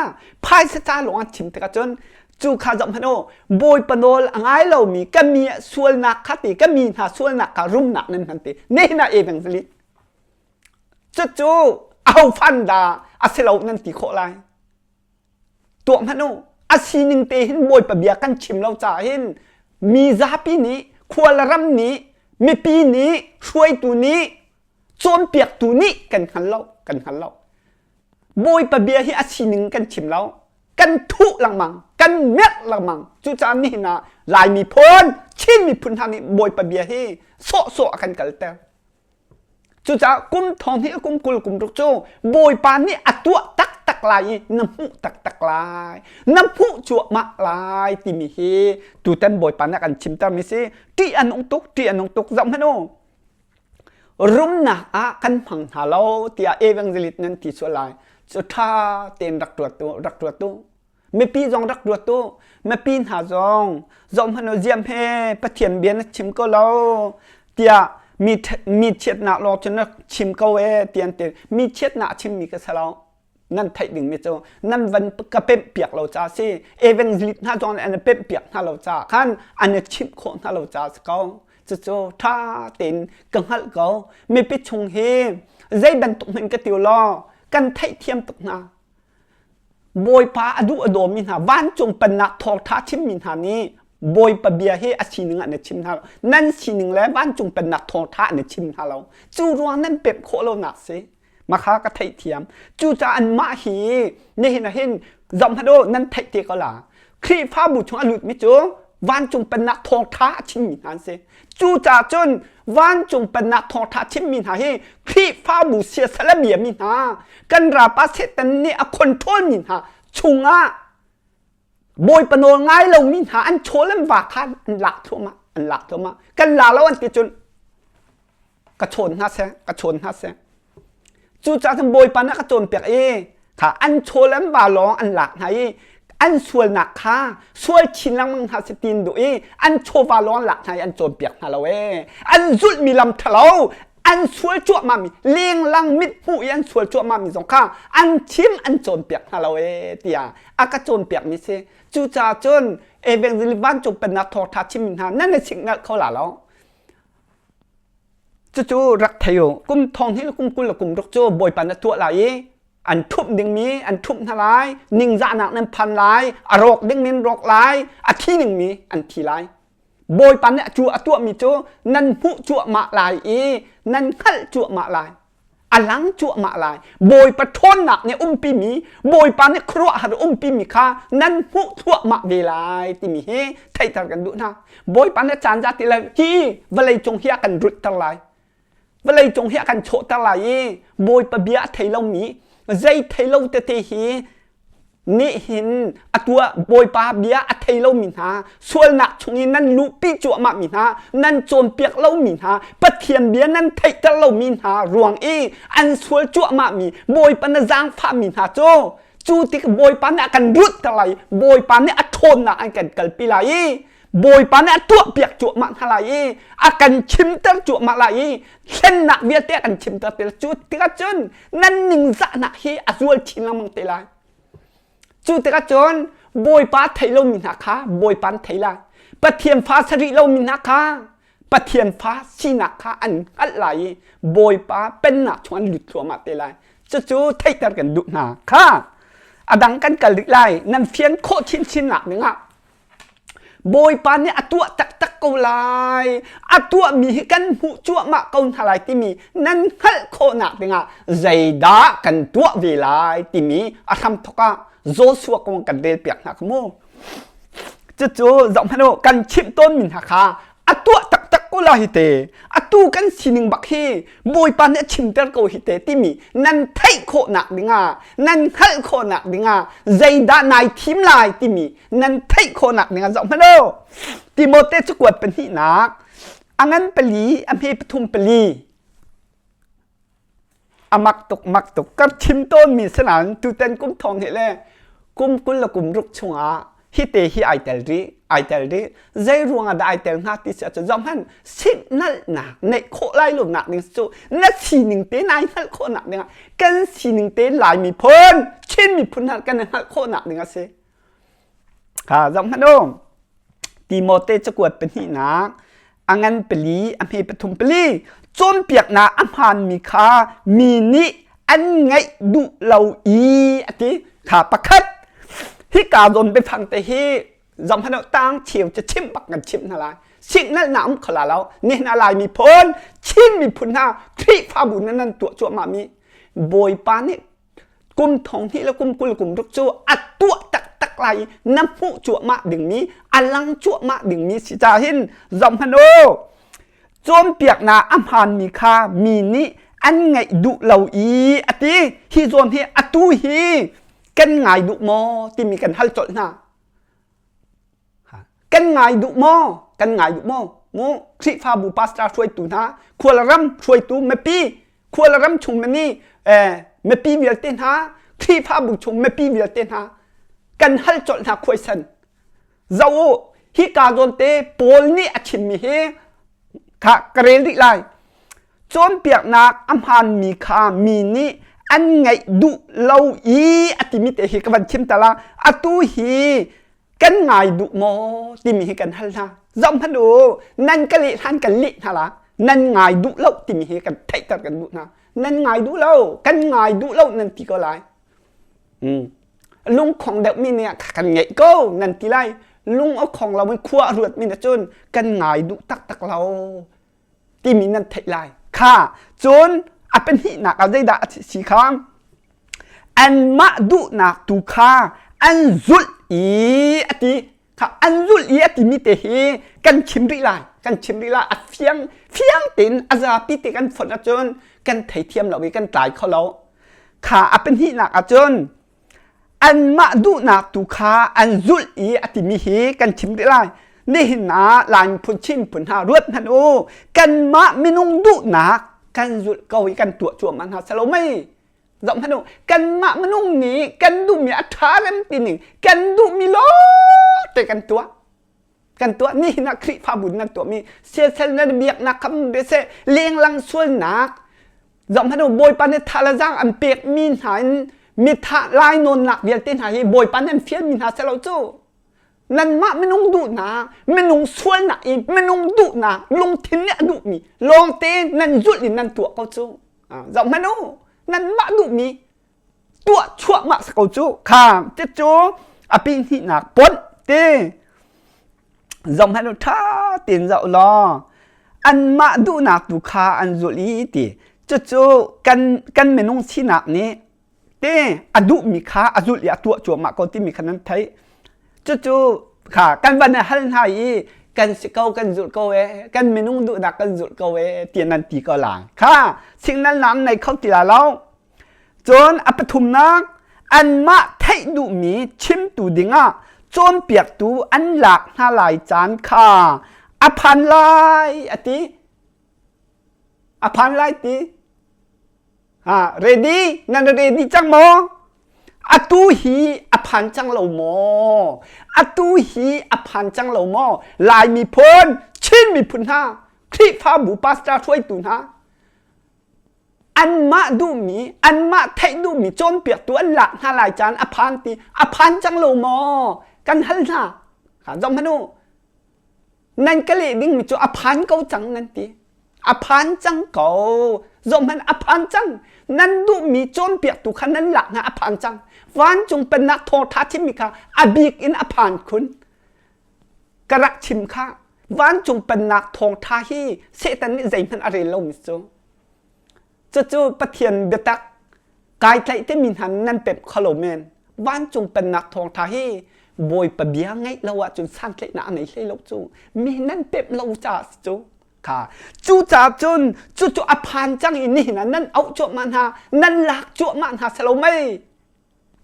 phaisa ca lawng an chim tikah cun cu kha zoh hmanh u Bawipa nawl a ngai lomi ka mi sualnak kha ti ka mi hna sualnak kha rumnak nan hman ti nihin ah evangelist cucu aho fan dah a si lo nan ti khawh lai tuah hmanh u a sining te hin Bawipa bia kan chim lo caah hin mi zapi nih khual ram nih mipi nih hruaitu nih cawnpiaktu nih kan hngal lo kan hngal lo bawipa bia hi a sining kan chim lo kan thuh lengmang kan merh lengmang cucaah nihin ah Lai miphun Chin miphun hna nih bawipa bia hi sawhsawh a kan kalter cucaah kum thong hnih kum 20 kum ruk cu bawipa nih a tuah taktak lai i na hmuh taktak lai na hmuh cuahmah lai timi hi tutan bawipa nih a kan chimtermi si ṭih a nung tuk ṭih a nung tuk zoh hmanh u. Rumnak ah kan hmang hna lo tiah evangelist nan ti sual lai. Cu ṭha tein rak ruat u, rak ruat u. Mipi zong rak ruat u. Mipi hna zong zohhmanh u ziam he Pathian bia na chim ko lo tiah mi mi chiatnak lawng cu na chim ko ee ti an ti. Mi chiatnak a chimmi ka si lo. Nan theih dingmi cu nan van ka pemh piak lo ca si. Evangelist hna zong nih an i pemh piak hna lo caah khan an i chimh khawh hna lo caah si ko. Cucu ṭha tein ka hngalh ko. Mipi chung hi zei bantuk hmanh ka ti law kan theihthiam tuk hna. Bawipa a duh a dawmi hna vancung pennak thawngṭha chimmi hna nih Bawipa bia hi a sining ah na chim hna lo. Nan sining le vancung pennak thawngṭha na chim hna lo. Cu ruang nan pemh khawh lonak si. Makha ka theihthiam. Cucaah anmah hi nihin ah hin zohhmanh u nan theih te ko la. Khrihfabu chung a lutmi cu vancung pennak thawngṭha a chimmi hna an si. Cucaah cun vancung pennak thawngṭha a chimmi hna hi Khrihfabu siasal a biami hna, kan ralpa Satan nih a control mi hna chungah Bawipa nawl ngai lomi hna an chawl an va kha an lak thluahmah, an lak thluahmah. Kan la lo an ti cun ka chawn hna seh ka chawn hna seh cucaah cun bawipa nih a ka cawnpiak i kha an chawl an va lawng an lak hna i an sualnak kha sual chin lengmang hna seh tiin duh i an chawva lawng an lak hna i an cawnpiak hna lo ee an zulhmi lam ṭhalo an sual cuahmah mi lenglang mit hmuh i an sual cuahmah mi zong kha an chim an cawnpiak hna lo ee tiah a ka cawnpiak mi si cucaah cun evangelist vancung pennak thawngṭha chimmi hna nan i siknalh kho la lo Cucu rak thei u, kum thong hnih le kum 20 le kum ruk cu Bawipa na tuah lai i an ṭhumh dingmi an ṭhumh hna lai, ningzahnak nan phan lai, a rawk dingmi an rawk lai, a thi dingmi an thi lai. Bawipa nih cu a tuahmi cu nan hmuh cuahmah lai i nan hngalh cuahmah lai. A lang cuahmah lai. Bawipa ṭhawnnak nih umpimi, Bawipa nih khuaruahhar umpimi kha nan hmuh thluahmah ve lai timi hi theihter kan duh hna. Bawipa nih caan za ti le hi vawlei cung hi a kan rulhter lai. Vawlei cung hi a kan chawhter lai i Bawipa bia a thei lomi, zei thei lo tete hi nih hin atu ah Bawipa bia a thei lomi hna sualnak chung i nan luhpi cuahmah mi hna nan cawnpiak lomi hna Pathian bia nan theihter lomi hna ruang i an sual cuahmah mi Bawipa na zaangfah mi hna cu cu tik Bawipa nih a kan rulhter lai Bawipa nih a ṭhawnnak an kan kalpi lai i Bawipa nih a tuahpiak cuahmah hna lai i a kan chimter cuahmah lai i thlennak vialte a kan chimter te cu tikah cun nan ningzahnak hi a zual chin lengmang te lai. Cu tikah cun Bawipa thei lomi hna kha Bawipa an thei lai. Pathian fa si rih lomi hna kha Pathian fa sinak kha an hngalh lai i Bawipa pennak chung an lut thluahmah te lai. Cucu theihter kan duh hna kha a dang kan kal rih lai nan fian khawh chinchin nak dingah Bawipa nih a tuah taktak ko lai. A tuahmi hi kan hmuh cuahmah ko hna lai timi nan hngalh khawhnak dingah zeidah kan tuah ve lai timi a hramthawk ah Joshua kong kan relpiak hna kha mu. Cucu zohhmanh u kan chimh tawnmi hna kha a tuah taktak ko lai hi te. Atu kan sining bak hi Bawipa nih a chimter ko hi te timi nan theih khawhnak dingah nan hngalh khawhnak dingah zeidah nai thim lai timi nan theih khawhnak dingah zoh hmanh u Timote cakuat pahnihnak a ngan pali a hme pathum pali a mak tuk mak tuk ka chim tawnmi sinain tutan kum thong hnih le kum 20 le kum ruk chungah hi te hi ai tel rih ai tel rih zei ruangah dah ai tel hnga ti si ahcun zoh hmanh signalnak neih khawh lai lo nak ding cu na sining te nai hngalh khawhnak dingah kan sining te Lai miphun Chin miphun hna kan i hngalh khawhnak ding a si Kha zoh hmanh u. Timote cakuat pahnihnak a ngan pali a hme pathum pali cawnpiaknak a hmaanmi kha mi nih an ngaih duh lo i a ti. Kha pakhat hika zawn biafang te hi zoh hmanh u tang cheu cu chimh bak kan chimh hna lai. Signalnak um kho la lo. Nihin a Lai miphun, Chin miphun hna Khrihfabu nan nan tuah cuahmah mi Bawipa nih kum thong hnih le kum 20 kum ruk cu a tuah taktak lai i na hmuh cuahmah dingmi a lang cuahmah dingmi si ca hin zohhmanh u cawnpiaknak a hmaanmi kha mi nih an ngaih duh lo i a ti hi zawn hi atu hi kan ngai duh maw timi kan hal colh hna kan ngai duh maw kan ngai duh maw? Mu Khrihfabu pastor hruaitu hna, khualram hruaitu mipi, khualram chung mini eh, mipi vialte hna, Khrihfabu chung mipi vialte hna kan hal colh hna khuaisan. Zo u, hi ka zawn te Paul nih a chimmi hi kha ka rel rih lai. Cawnpiaknak a hmaanmi kha mi nih an ngaih duh lo i a timi te hi ka van chim ta la. Atu hi kan ngai duh maw timi hi kan hal hna. Zoh hmanh u, nan ka leh hlan kan leh hna la. Nan ngai duh lo timi hi kan theihter kan duh hna. Nan ngai duh lo, kan ngai duh lo nan ti ko lai. Lungkhong deuhmi nih kan ngeih ko nan ti lai. Lung a khong lo in khua a ruatmi nih cun kan ngai duh taktak lo timi nan theih lai. Kha cun a pahnihnak ah zeidah a si kha anmah duhnak tu kha an zulh i a ti. Kha an zulh i a timi te hi kan chim rih lai. Kan chim rih lai. A fiang fiang tein a zapi te kan fonh ahcun kan theithiam lo i kan tlai kho lo. Kha a pahnihnak ahcun anmah duhnak tu kha an zulh i a timi hi kan chim rih lai. Nihin ah Lai miphun Chin miphun hna ruat hmanh u. Kanmah minung duhnak kan zulh ko i kan tuah cuahmah hna selo mei. Zoh hmanh u, kanmah minung nih kan duhmi a ṭha rem ti ning kan duhmi lawngte kan tuah. Kan tuah nihin ah Khrihfabu nan tuahmi siasal nan biaknak kha seh lenglang sualnak zoh hmanh u Bawipa nih tha le zaang an pekmi hna in mithah lainawnnak vialte hna hi Bawipa nih an fialmi hna seh lo cu nanmah minung duhnak minung sualnak i minung duhnak lungthin nih a duhmi lawngte nan zulh in nan tuah ko cu zoh hmanh u nanmah duhmi tuah chuahmah si ko cu kha cucu a pi hnihnak ponh ti zoh hmanh u ṭha tein zoh law anmah duhnak tu kha an zulh i ti cucu kan kan minung sinak nih te a duhmi kha a zulh i a tuah cuahmah ko timi kha nan theih cucu kha kan van hal hna i kan si ko kan zulh ko e kan minung duhnak kan zulh ko e ti nan ti ko lai kha signal na an nei kho ti la lo cun a pathumnak anmah theih duhmi chimtu dingah cawnpiaktu an lak hna lai caan kha a phan lai a ti a phan lai ti Ha, ready? Nan ready cang maw? Atu hi a phan cang lo maw? Atu hi a phan cang lo maw? Lai miphun, Chin miphun hna, Khrihfabu pastor hruaitu hna, anmah duhmi, anmah theih duhmi cawnpiaktu an lak hna lai caan a phan ti, a phan cang lo maw? Kan hal hna. Kha zong hmanh u. Nan ka leh dingmi cu a phan ko cang nan ti. A phan cang ko. Zohhmanh a phan cang. Nan duhmi cawnpiaktu kha nan lak hna a phan cang. Vancung pennak thawngṭha chimmi kha a bik in a phan khun. Ka rak chim kha vancung pennak thawngṭha hi Satan nih zeihmanh a rel lomi cu. Cucu Pathian biatak kai tlaih timi hna nan pemh kho lo men. Vancung pennak thawngṭha hi Bawipa bia ngaih lo ahcun santlaihnak a ngei hlei lo cu. Mi nan pemh lo caah si cu. Kha cucaah cun cucu a phan cang i nihin ah nan auh cuahmah hna, nan lak cuahmah hna si lo mei?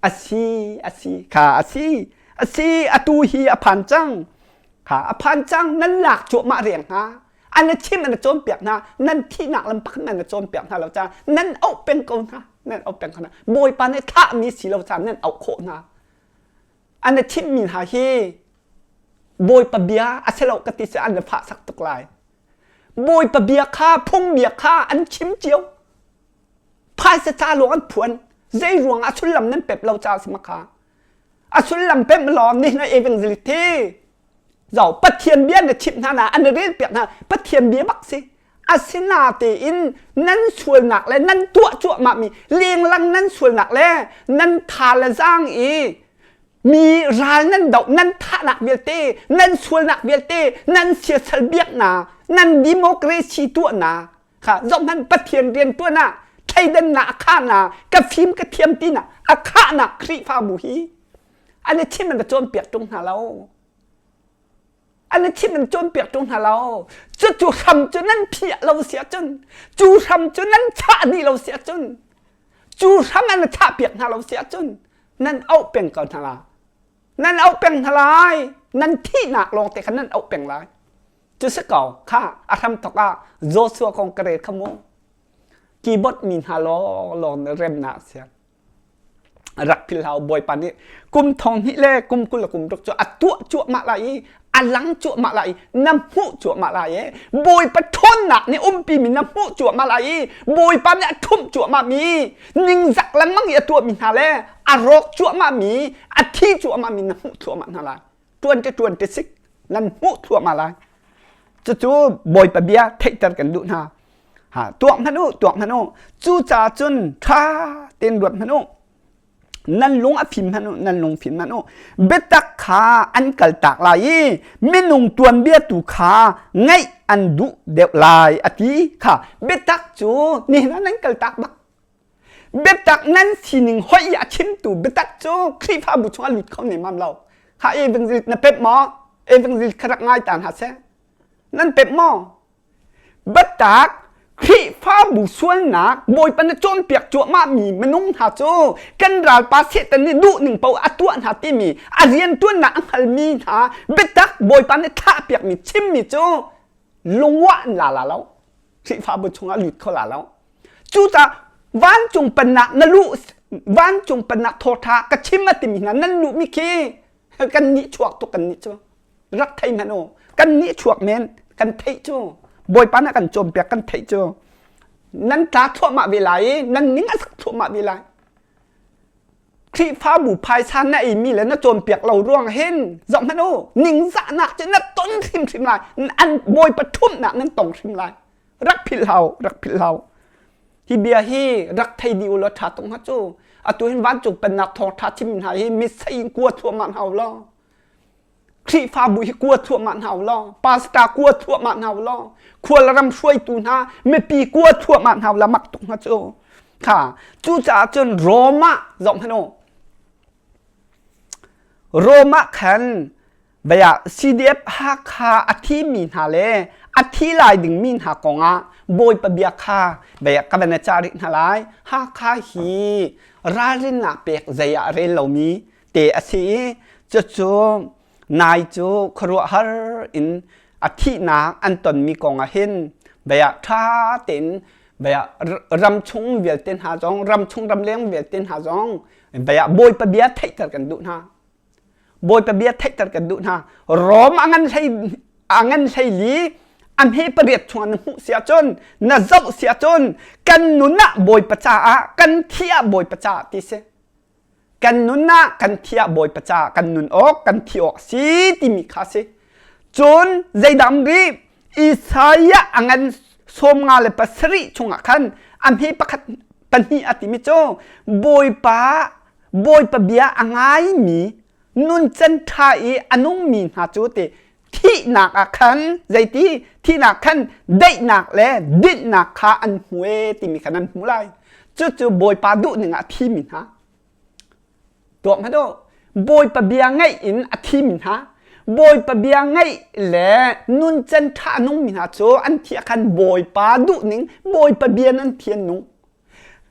A si, a si, kha a si, a si, atu hi a phan cang. Kha a phan cang, nan lak cuahmah riang hna. An na chim, an na cawnpiak hna, nan thihnak lam pakhat nan na cawnpiak hna lo caah nan auh peng ko hna, nan auh peng ko hna. Bawipa nih thlahmi si lo caah nan auh khawh hna. An na chimmi hna hi Bawipa bia a si lo ka ti si an na fahsak tuk lai. Bawipa bia kha, phung bia kha an chim cio. Phaisa ca lawng an phuan. Zei ruang ah sullam nan pep lo caah si makha. A sullam pemh law nihin ah evangelist hi zo Pathian bia na chimh hna na an rel piak hna Pathian bia bak si. Asinatein nan sualnak le nan tuah cuahmah mi lenglang nan sualnak le nan tha le zaang i mi ral nan doh nan thahnak vialte nan sualnak vialte nan siasal biaknak nan democracy tuahnak kha zohhmanh Pathian rian tuan ah thleidannak a khahnak ka fim ka thiam tinak a khahnak Khrihfabu hi an i chim an ka cawnpiak ṭung hna lo an i chim an cawnpiak ṭung hna lo cucu hram cu nan phiah lo si ahcun cu hram cu nan chah dih lo si ahcun cu hram an chah piak hna lo si ahcun nan auh peng ko hna la nan auh peng hna lai nan thihnak lawng te kha nan auh peng lai. Cu si ko, kha a hramthawk ah Joshua kong ka rel kha mu. Keyboard mi hna lawnglawng nih remnak sian. Rak philh hau Bawipa nih kum thong hnih le kum 20 le kum ruk cu a tuah cuahmah lai i a lang cuahmah lai i na hmuh cuahmah lai i Bawipa ṭhawnnak nih umpi mi na hmuh cuahmah lai i Bawipa nih a ṭhumh cuahmah mi ningzak lengmang i a tuahmi hna le a rawk cuahmah mi a thi cuahmah mi na hmuh thluahmah hna lai. Ṭuan te ṭuan te sik nan hmuh thluahmah lai. Cucu Bawipa bia theihter kan duh hna. Ha, tuak hmanh u, tuak hmanh u. Cucaah cun ṭha tein ruat hmanh u. Nan lung a fim hmanh u, nan lung fim hmanh u. Biatak kha an kaltak lai i minung tuanbia tu kha ngaih an duh deuh lai a ti kha biatak cu nihin ah nan kaltak bak. Biatak nan sining hoih i a chimtu biatak cu Khrihfabu chungah lut kho nemam lo. Kha evangelist na pep maw? Evangelist kha rak ngai ta hna seh. Nan pep maw? Biatak Khrihfabu sualnak Bawipa na cawnpiak cuahmahmi minung hna cu kan ralpa Satan nih duhning paoh a tuah hna timi a rianṭuannak a hngalmi hna biatak Bawipa nih thlahpiakmi chimmi cu lungwah an la la lo. Khrihfabu chungah lut kho la lo. Cucaah vancung pennak na luh vancung pennak thawṭha ka chim a timi hna nan luhmi khi kan nih chuak tuk kan nih cu rak thei hmanh u kan nih chuak men kan theih cu bawipa nih kan cawnpiak kan theih cu nan tla thluahmah ve lai i nan ning a sak thluahmah ve lai Khrihfabu phaisa na eimi le na cawnpiak lo ruang hin zoh hmanh u ningzahnak cu na ton hrimhrim lai an bawipa ṭhumhnak nan tong hrim lai rak philh hau rak philh hau hi bia hi rak thei dih u law ṭha tuk hnga cu atu hin vancung pennak thawngṭha chim hna hi mitsei in kua thluahmah hna u law Khrihfabu hi kua thluahmah hna u law pastor kua thluahmah hna u law khual ram hruaitu hna mipi kua thluahmah hna u law mak tuk hnga cu kha cucaah cun Rome ah zoh hmanh u Rome ah khan Bia CDF Hakha a thimi hna le a thi lai dingmi hna kongah Bawipa bia kha bia ka van ca rih hna lai. Hakha hi ralrinnak pek zei ah rel lomi te a si i cucu nai cu khuaruahhar in a thihnak an tonmi kongah hin bia ṭha tein bia ramchung vialte hna zong ramchung ramleng vialte hna zong bia Bawipa bia theihter kan duh hna. Bawipa bia theihter kan duh hna. Rom a ngan hlei a ngan hlei li a hme pariat chungah na hmuh si ahcun na zoh si ahcun kan nun ah Bawipa caah kan thi ah Bawipa caah ti si. Kan nun ah kan thi ah Bawipa caah kan nun awk kan thi awk si timi kha si. Cun zeidang rih Isaiah a ngan 57 chungah khan a hme pakhat pahnih a timi cu Bawipa Bawipa bia a ngaimi nuncan ṭha i a nungmi hna cu ti thihnak ah khan zeiti thihnak khan daihnak le dinhnak kha an hmu e timi kha nan hmu lai cucu Bawipa duhning ah a thimi hna tuak hmanh u Bawipa bia ngaih in a thimi hna Bawipa bia ngaih le nuncan ṭha a nungmi hna cu an thi ah khan Bawipa duhning Bawipa bia nan thi an nung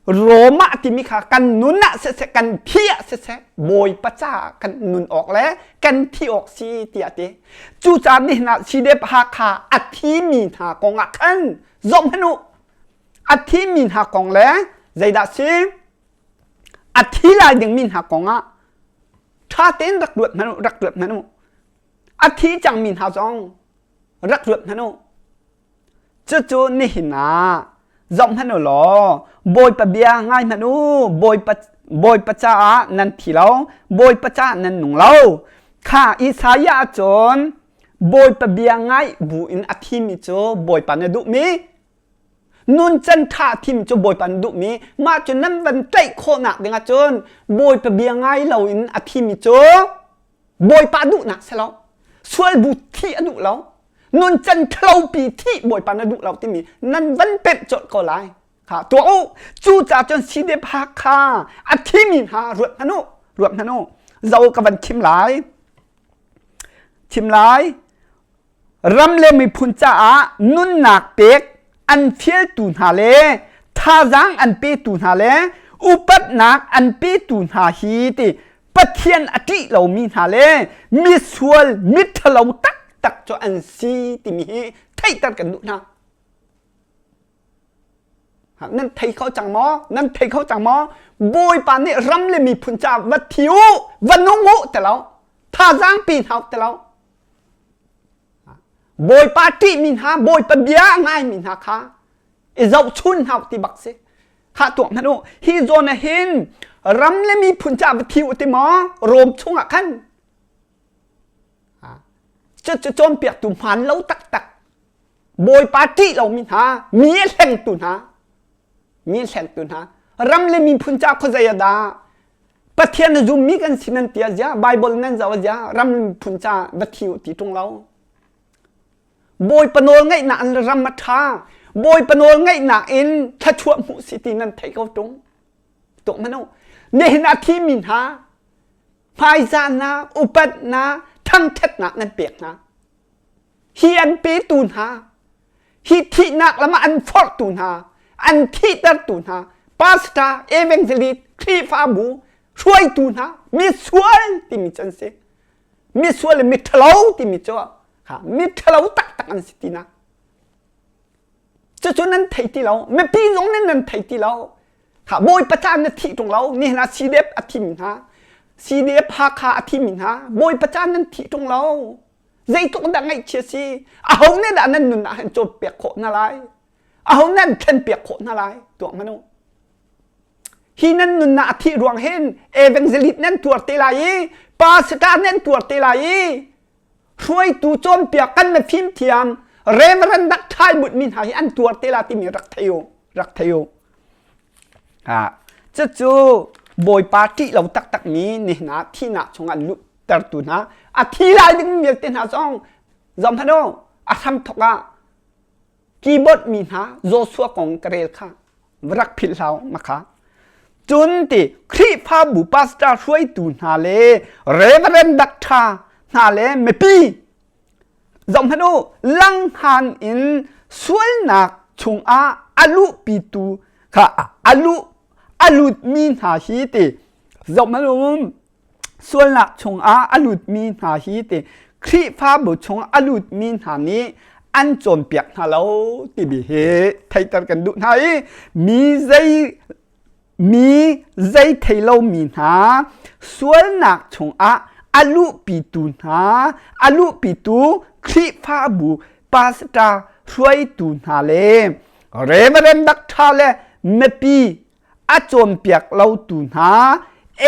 Rome ah timi kha kan nun ah siseh kan thi ah siseh Bawipa caah kan nun awk le kan thi awk si tiah ti. Cucaah nihin ah CDF Hakha a thimi hna kong ah khan zoh hmanh u. A thimi hna kong le zeidah si? A thi lai dingmi hna kong ah ṭha tein rak ruat hmanh u, rak ruat hmanh u. A thi cangmi hna zong rak ruat hmanh u. Cucu nihin ah zohhmanh u law Bawipa bia ngai hmanh u Bawipa Bawipa caah nan thi lo Bawipa caah nan nung lo kha Isaiah cun Bawipa bia ngaih bu in a thimi cu Bawipa na duhmi nuncan ṭha a thimi cu Bawipa na duhmi mah cu nan van tlaih khawhnak dingah cun Bawipa bia ngai loin a thimi cu Bawipa duhnak si lo sual bu thih a duh lo nuncan ṭhalopi thih Bawipa na duh lo timi nan van pemh colh ko lai kha tuah u cucaah cun CDF Hakha a thimi hna ruat hmanh u ruat hmanh u zo ka van chim lai chim lai ram le miphun caah nunnak pek an fialtu hna le thazaang an petu hna le upatnak an petu hna hi ti Pathian a ṭih lomi hna le misual miṭhalo taktak. taktak cu an si timi hi theihter kan duh hna. Nan thei kho cang maw? Nan thei kho cang maw? Bawipa nih ram le miphun caah va thi u, va nung u ti lo. Thazaang pi hna u ti lo. Bawipa ṭihmi hna, Bawipa bia a ngaimi hna kha i zohchun hna u ti bak si. Khah tuak hmanh u. Hi zawn ah hin ram le miphun caah va thi u ti maw? Rom chungah khan. Cucu cawnpiaktu hmaan lo taktak Bawipa ṭih lomi hna, mi a hlengtu hna, mi a hlengtu hna, ram le miphun ca khuazei ah dah Pathian a zummi kan si nan ti a zia, Bible nan zoh a zia, ram le miphun ca va thi u ti ṭung lo. Bawipa nawl ngaihnak in ram a ṭha, Bawipa nawl ngaihnak in thluachuah hmuh si ti nan theih ko ṭung. Tuak hmanh u. Nihin a thimi hna, hmaizahnak, upatnak, thangṭhatnak nan pek hna. Hi an petu hna, hi thihnak lam ah an forhtu hna, an thihtertu hna, pastor, evangelist, Khrihfabu, hruaitu hna, misual timi cu an si. Misual le miṭhalo timi cu ha, miṭhalo taktak an si tinak. Cucu nan thei ti lo, mipi zong nih nan thei ti lo. Kha Bawipa ca na thih ṭung lo, nihin ah CDF a thimi hna, CDF Hakha a thimi hna, Bawipa ca nan thih ṭung lo. Zeitluk dah ngaihchia si? Aho nih dah nan nun ah hin cawnpiak khawh hna lai? Aho nih an thlenpiak khawh hna lai? Tuak hmanh u. Hi nan nunnak a thih ruang hin evangelist nan tuar te lai i pastor nan tuar te lai i hruaitu cawnpiak kan na fimthiam reverend dak thai but mi hna hi an tuar te la timi rak thei u rak thei u ah cucu bawipa ṭih lo taktak mi ni hna thihnak chungah luhtertu hna a thi lai ding vialte hna zong zong hmanh u a hramthok ah keyboard mi hna Joshua kong ka rel kha rak philh hlau makha cun ti Khrihfabu pastor hruaitu hna le Reverend Doctor hna le mipi zoh hmanh u langhan in sualnak chungah a luhpitu kha a luh a lutmi hna hi ti zoh hmanh u sualnak chungah a lutmi hna hi ti Khrihfabu chung a lutmi hna nih an cawnpiak hna lo timi hi theihter kan duh hna i mi zei mi zei thei lomi hna sualnak chungah a luhpitu hna a luhpitu Khrihfabu pastor hruaitu hna le Reverend Doctor le mipi a cawnpiak lotu hna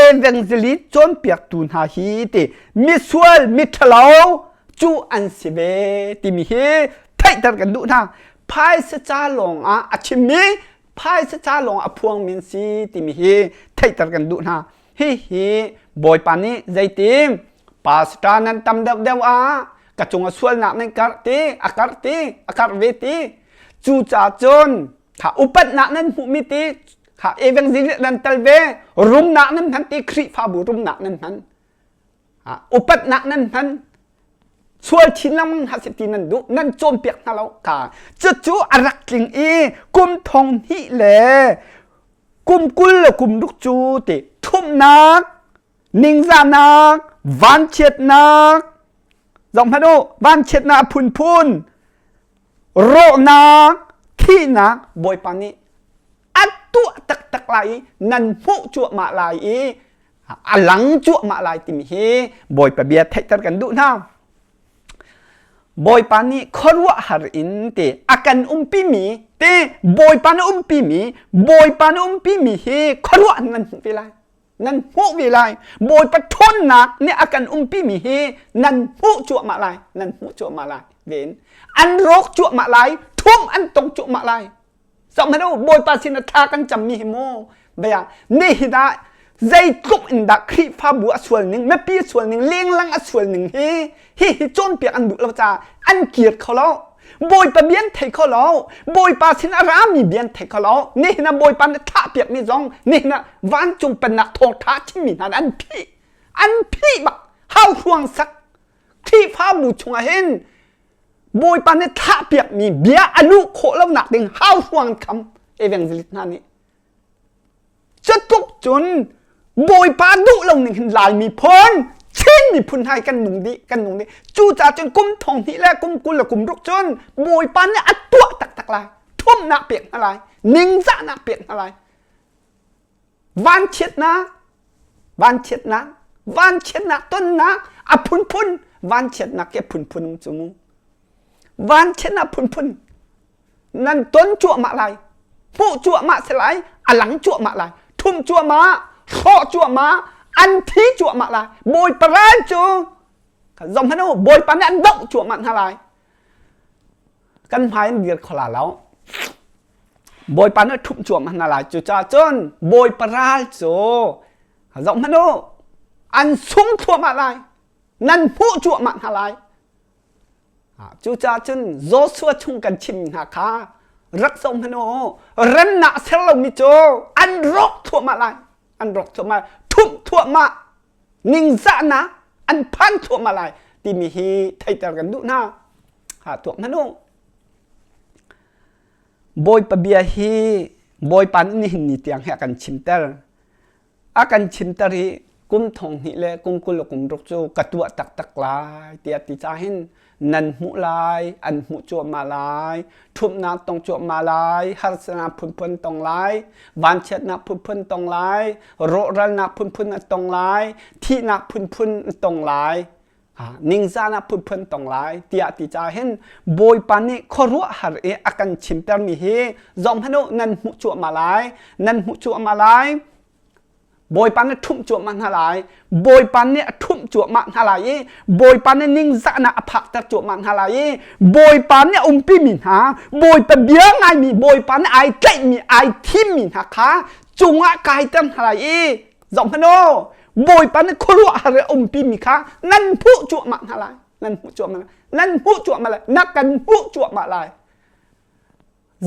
evangelist cawnpiaktu hna hi ti misual miṭhalo cu an si ve timi hi theihter kan duh hna phaisa ca lawng ah a chimmi phaisa ca lawng a phuangmi an si timi hi theihter kan duh hna hihi bawipa nih zeitin pastor nan tam deuh deuh ah ka cung a sualnak nan karh ti a karh ti a karh ve ti cucaah cun kha upatnak nan hmuhmi ti kha evangelist nan tel ve rumnak nan hman ti Khrihfabu rumnak nan hman upatnak nan hman sual chin lengmang hna seh ti nan duh nan cawnpiak hna lo kha cucu a rak tling i kum thong hnih le kum 20 le kum ruk cu ti thumnak ningzahnak vanchiatnak zoh hmanh u vanchiatnak a phunphun rawhnak thihnak bawipa nih a tuah taktak lai i nan hmuh cuahmah lai i a lang cuahmah lai timi hi bawipa bia theihter kan duh hna bawipa nih khuaruahhar in ti a kan umpimi ti bawipa na umpimi bawipa na umpimi hi khuaruah nan hmuh ve lai nan hmuh ve lai bawipa ṭhawnnak nih a kan umpimi hi nan hmuh cuahmah lai nan hmuh cuahmah lai ven an rawk cuahmah lai thum an tong cuahmah lai zohhmanh u bawipa sin ah thla kan cammi hi mu bia nihin ah zeitluk in dah Khrihfabu a sual ning mipi a sual ning lenglang a sual ning hi hi hi cawnpiak an duh lo caah an kir kho lo Bawipa bia an thei kho lo Bawipa sin a rami bia an thei kho lo nihin ah Bawipa nih thahpiakmi zong nihin ah vancung pennak thawngṭha chimmi hna an phih an phih bak hauhruang sak Khrihfabu chungah hin Bawipa nih thahpiakmi bia a luh khawh lonak ding hauhruang kham evangelist hna nih Cutluk cun Bawipa duh lo ning hin Lai miphun Chin miphun hna kan nung dih kan nung dih. Cucaah cun kum thong hnih le kum 20 le kum ruk cun Bawipa nih a tuah taktak lai. Thumnak pek hna lai. Ningzahnak pek hna lai. Vanchiatnak, vanchiatnak, vanchiatnak tonnak a phunphun, vanchiatnak ke phunphun um cu mu. Vanchiatnak phunphun nan ton cuahmah lai. Hmuh cuahmah si lai, a lang cuahmah lai. Thum cuahmah, hrawh cuahmah, an thi cuahmah lai. Bawipa ral cu zong hmanh u, Bawipa nih an doh cuahmah hna lai. Kan hmai in dir kho la lo. Bawipa nih a ṭhumh cuahmah hna lai. Cucaah cun Bawipa ral cu zoh hmanh u, an sung thluahmah lai. Nan hmuh cuahmah hna lai. Cucaah cun Joshua chung kan chimmi hna kha rak zoh hmanh u, remnak ser lomi cu an rawk thluahmah lai. An rawk thluahmah, ṭhumh thluahmah, ningzahnak an phan thluahmah lai timi hi theihter kan duh hna. Ha tuak hmanh u. Bawipa bia hi Bawipa nih nihin ni tiang hi a kan chimter. A kan chimter i kum thong hnih le kum 20 le kum ruk cu ka tuah taktak lai tiah ti ca hin nan hmuh lai, an hmuh cuahmah lai, ṭhumhnak tong cuahmah lai, harsatnak phunphun tong lai, vanchiatnak phunphun tong lai, rawhralnak phunphun a tong lai, thihnak phunphun a tong lai. Ningzahnak phunphun tong lai tiah ti ca hin Bawipa nih khuaruahhar i a kan chimtermi hi zoh hmanh u nan hmuh cuahmah lai nan hmuh cuahmah lai Bawipa nih ṭhumh cuahmah hna lai Bawipa nih a ṭhumh cuahmah hna lai i Bawipa nih ningzahnak a phakter cuahmah hna lai i Bawipa nih a umpimi hna Bawipa bia ngaimi Bawipa nih ai tlaihmi ai thimmi hna kha cungah kaiter hna lai i zoh hmanh u Bawipa nih khuaruahhar a umpimi kha nan hmuh cuahmah hna lai nan hmuh cuahmah lai nan hmuh cuahmah lai na kan hmuh cuahmah lai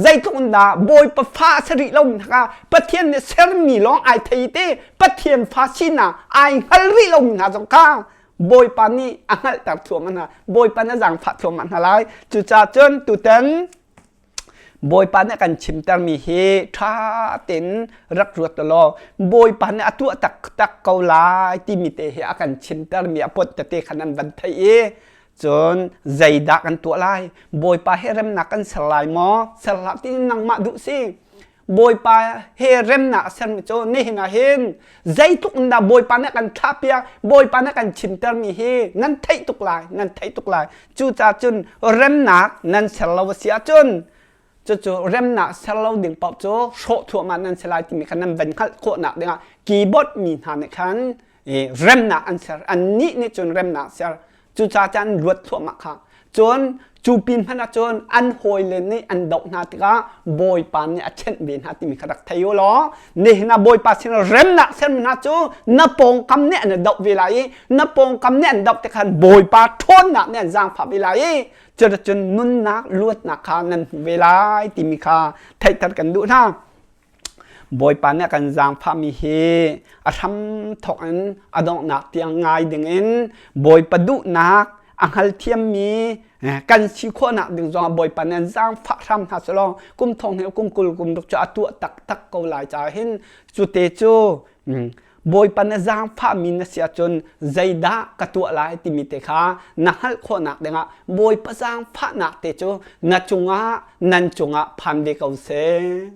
zeitluk in dah Bawipa fa a si rih lomi hna kha Pathian nih sermi lawng ai thei te Pathian fa sinak ai hngal rih lomi hna zong kha Bawipa nih a hngalhter thluahmah hna Bawipa nih a zaangfah thluahmah hna lai cucaah cun tutan Bawipa nih a kan chimtermi hi ṭha tein rak ruat law Bawipa nih a tuah taktak ko lai timi te hi a kan chimtermi a pot tete kha nan van theih i cun zeidah kan tuah lai Bawipa he remnak kan ser lai maw ser hlah ti nangmah duh si Bawipa he remnak a sermi cu nihin ah hin zeitluk in dah Bawipa nih a kan thlahpiak Bawipa nih a kan chimtermi hi nan theih tuk lai nan theih tuk lai cucaah cun remnak nan ser lo a si ahcun cucu remnak ser lo ding paoh cu hrawh thluahmah nan si lai timi kha nan van hngalh khawhnak dingah keyboard mi hna nih khan remnak an ser annih nih cun remnak ser Cucaah cun an luat thluahmah kha. Cun cu pin hmanh ah cun an hawile nih an doh hna tikah Bawipa nih a ṭhenh ve hna timi kha rak thei u law nihin ah Bawipa sinah remnak sermi hna cu na pawngkam nih an i doh ve lai i na pawngkam nih an doh tik khan Bawipa ṭhawnnak nih an zaangfah ve lai i cuticun nunnak luatnak kha nan hmu ve lai timi kha theihter kan duh hna. Bawipa nih a kan zaangfahmi hi a hramthawk in a donghnak tiang ngai dingin Bawipa duhnak a hngalthiammi kan si khawhnak ding zongah Bawipa nih an zaangfah hram hna selaw kum thong hnih kum 20 kum ruk cu a tuah taktak ko lai caah hin cute cu Bawipa na zaangfahmi na si ahcun zeidah ka tuah lai timi te kha na hngalh khawhnak dingah Bawipa zaangfahnak te cu na cungah nan cungah phan ve ko seh.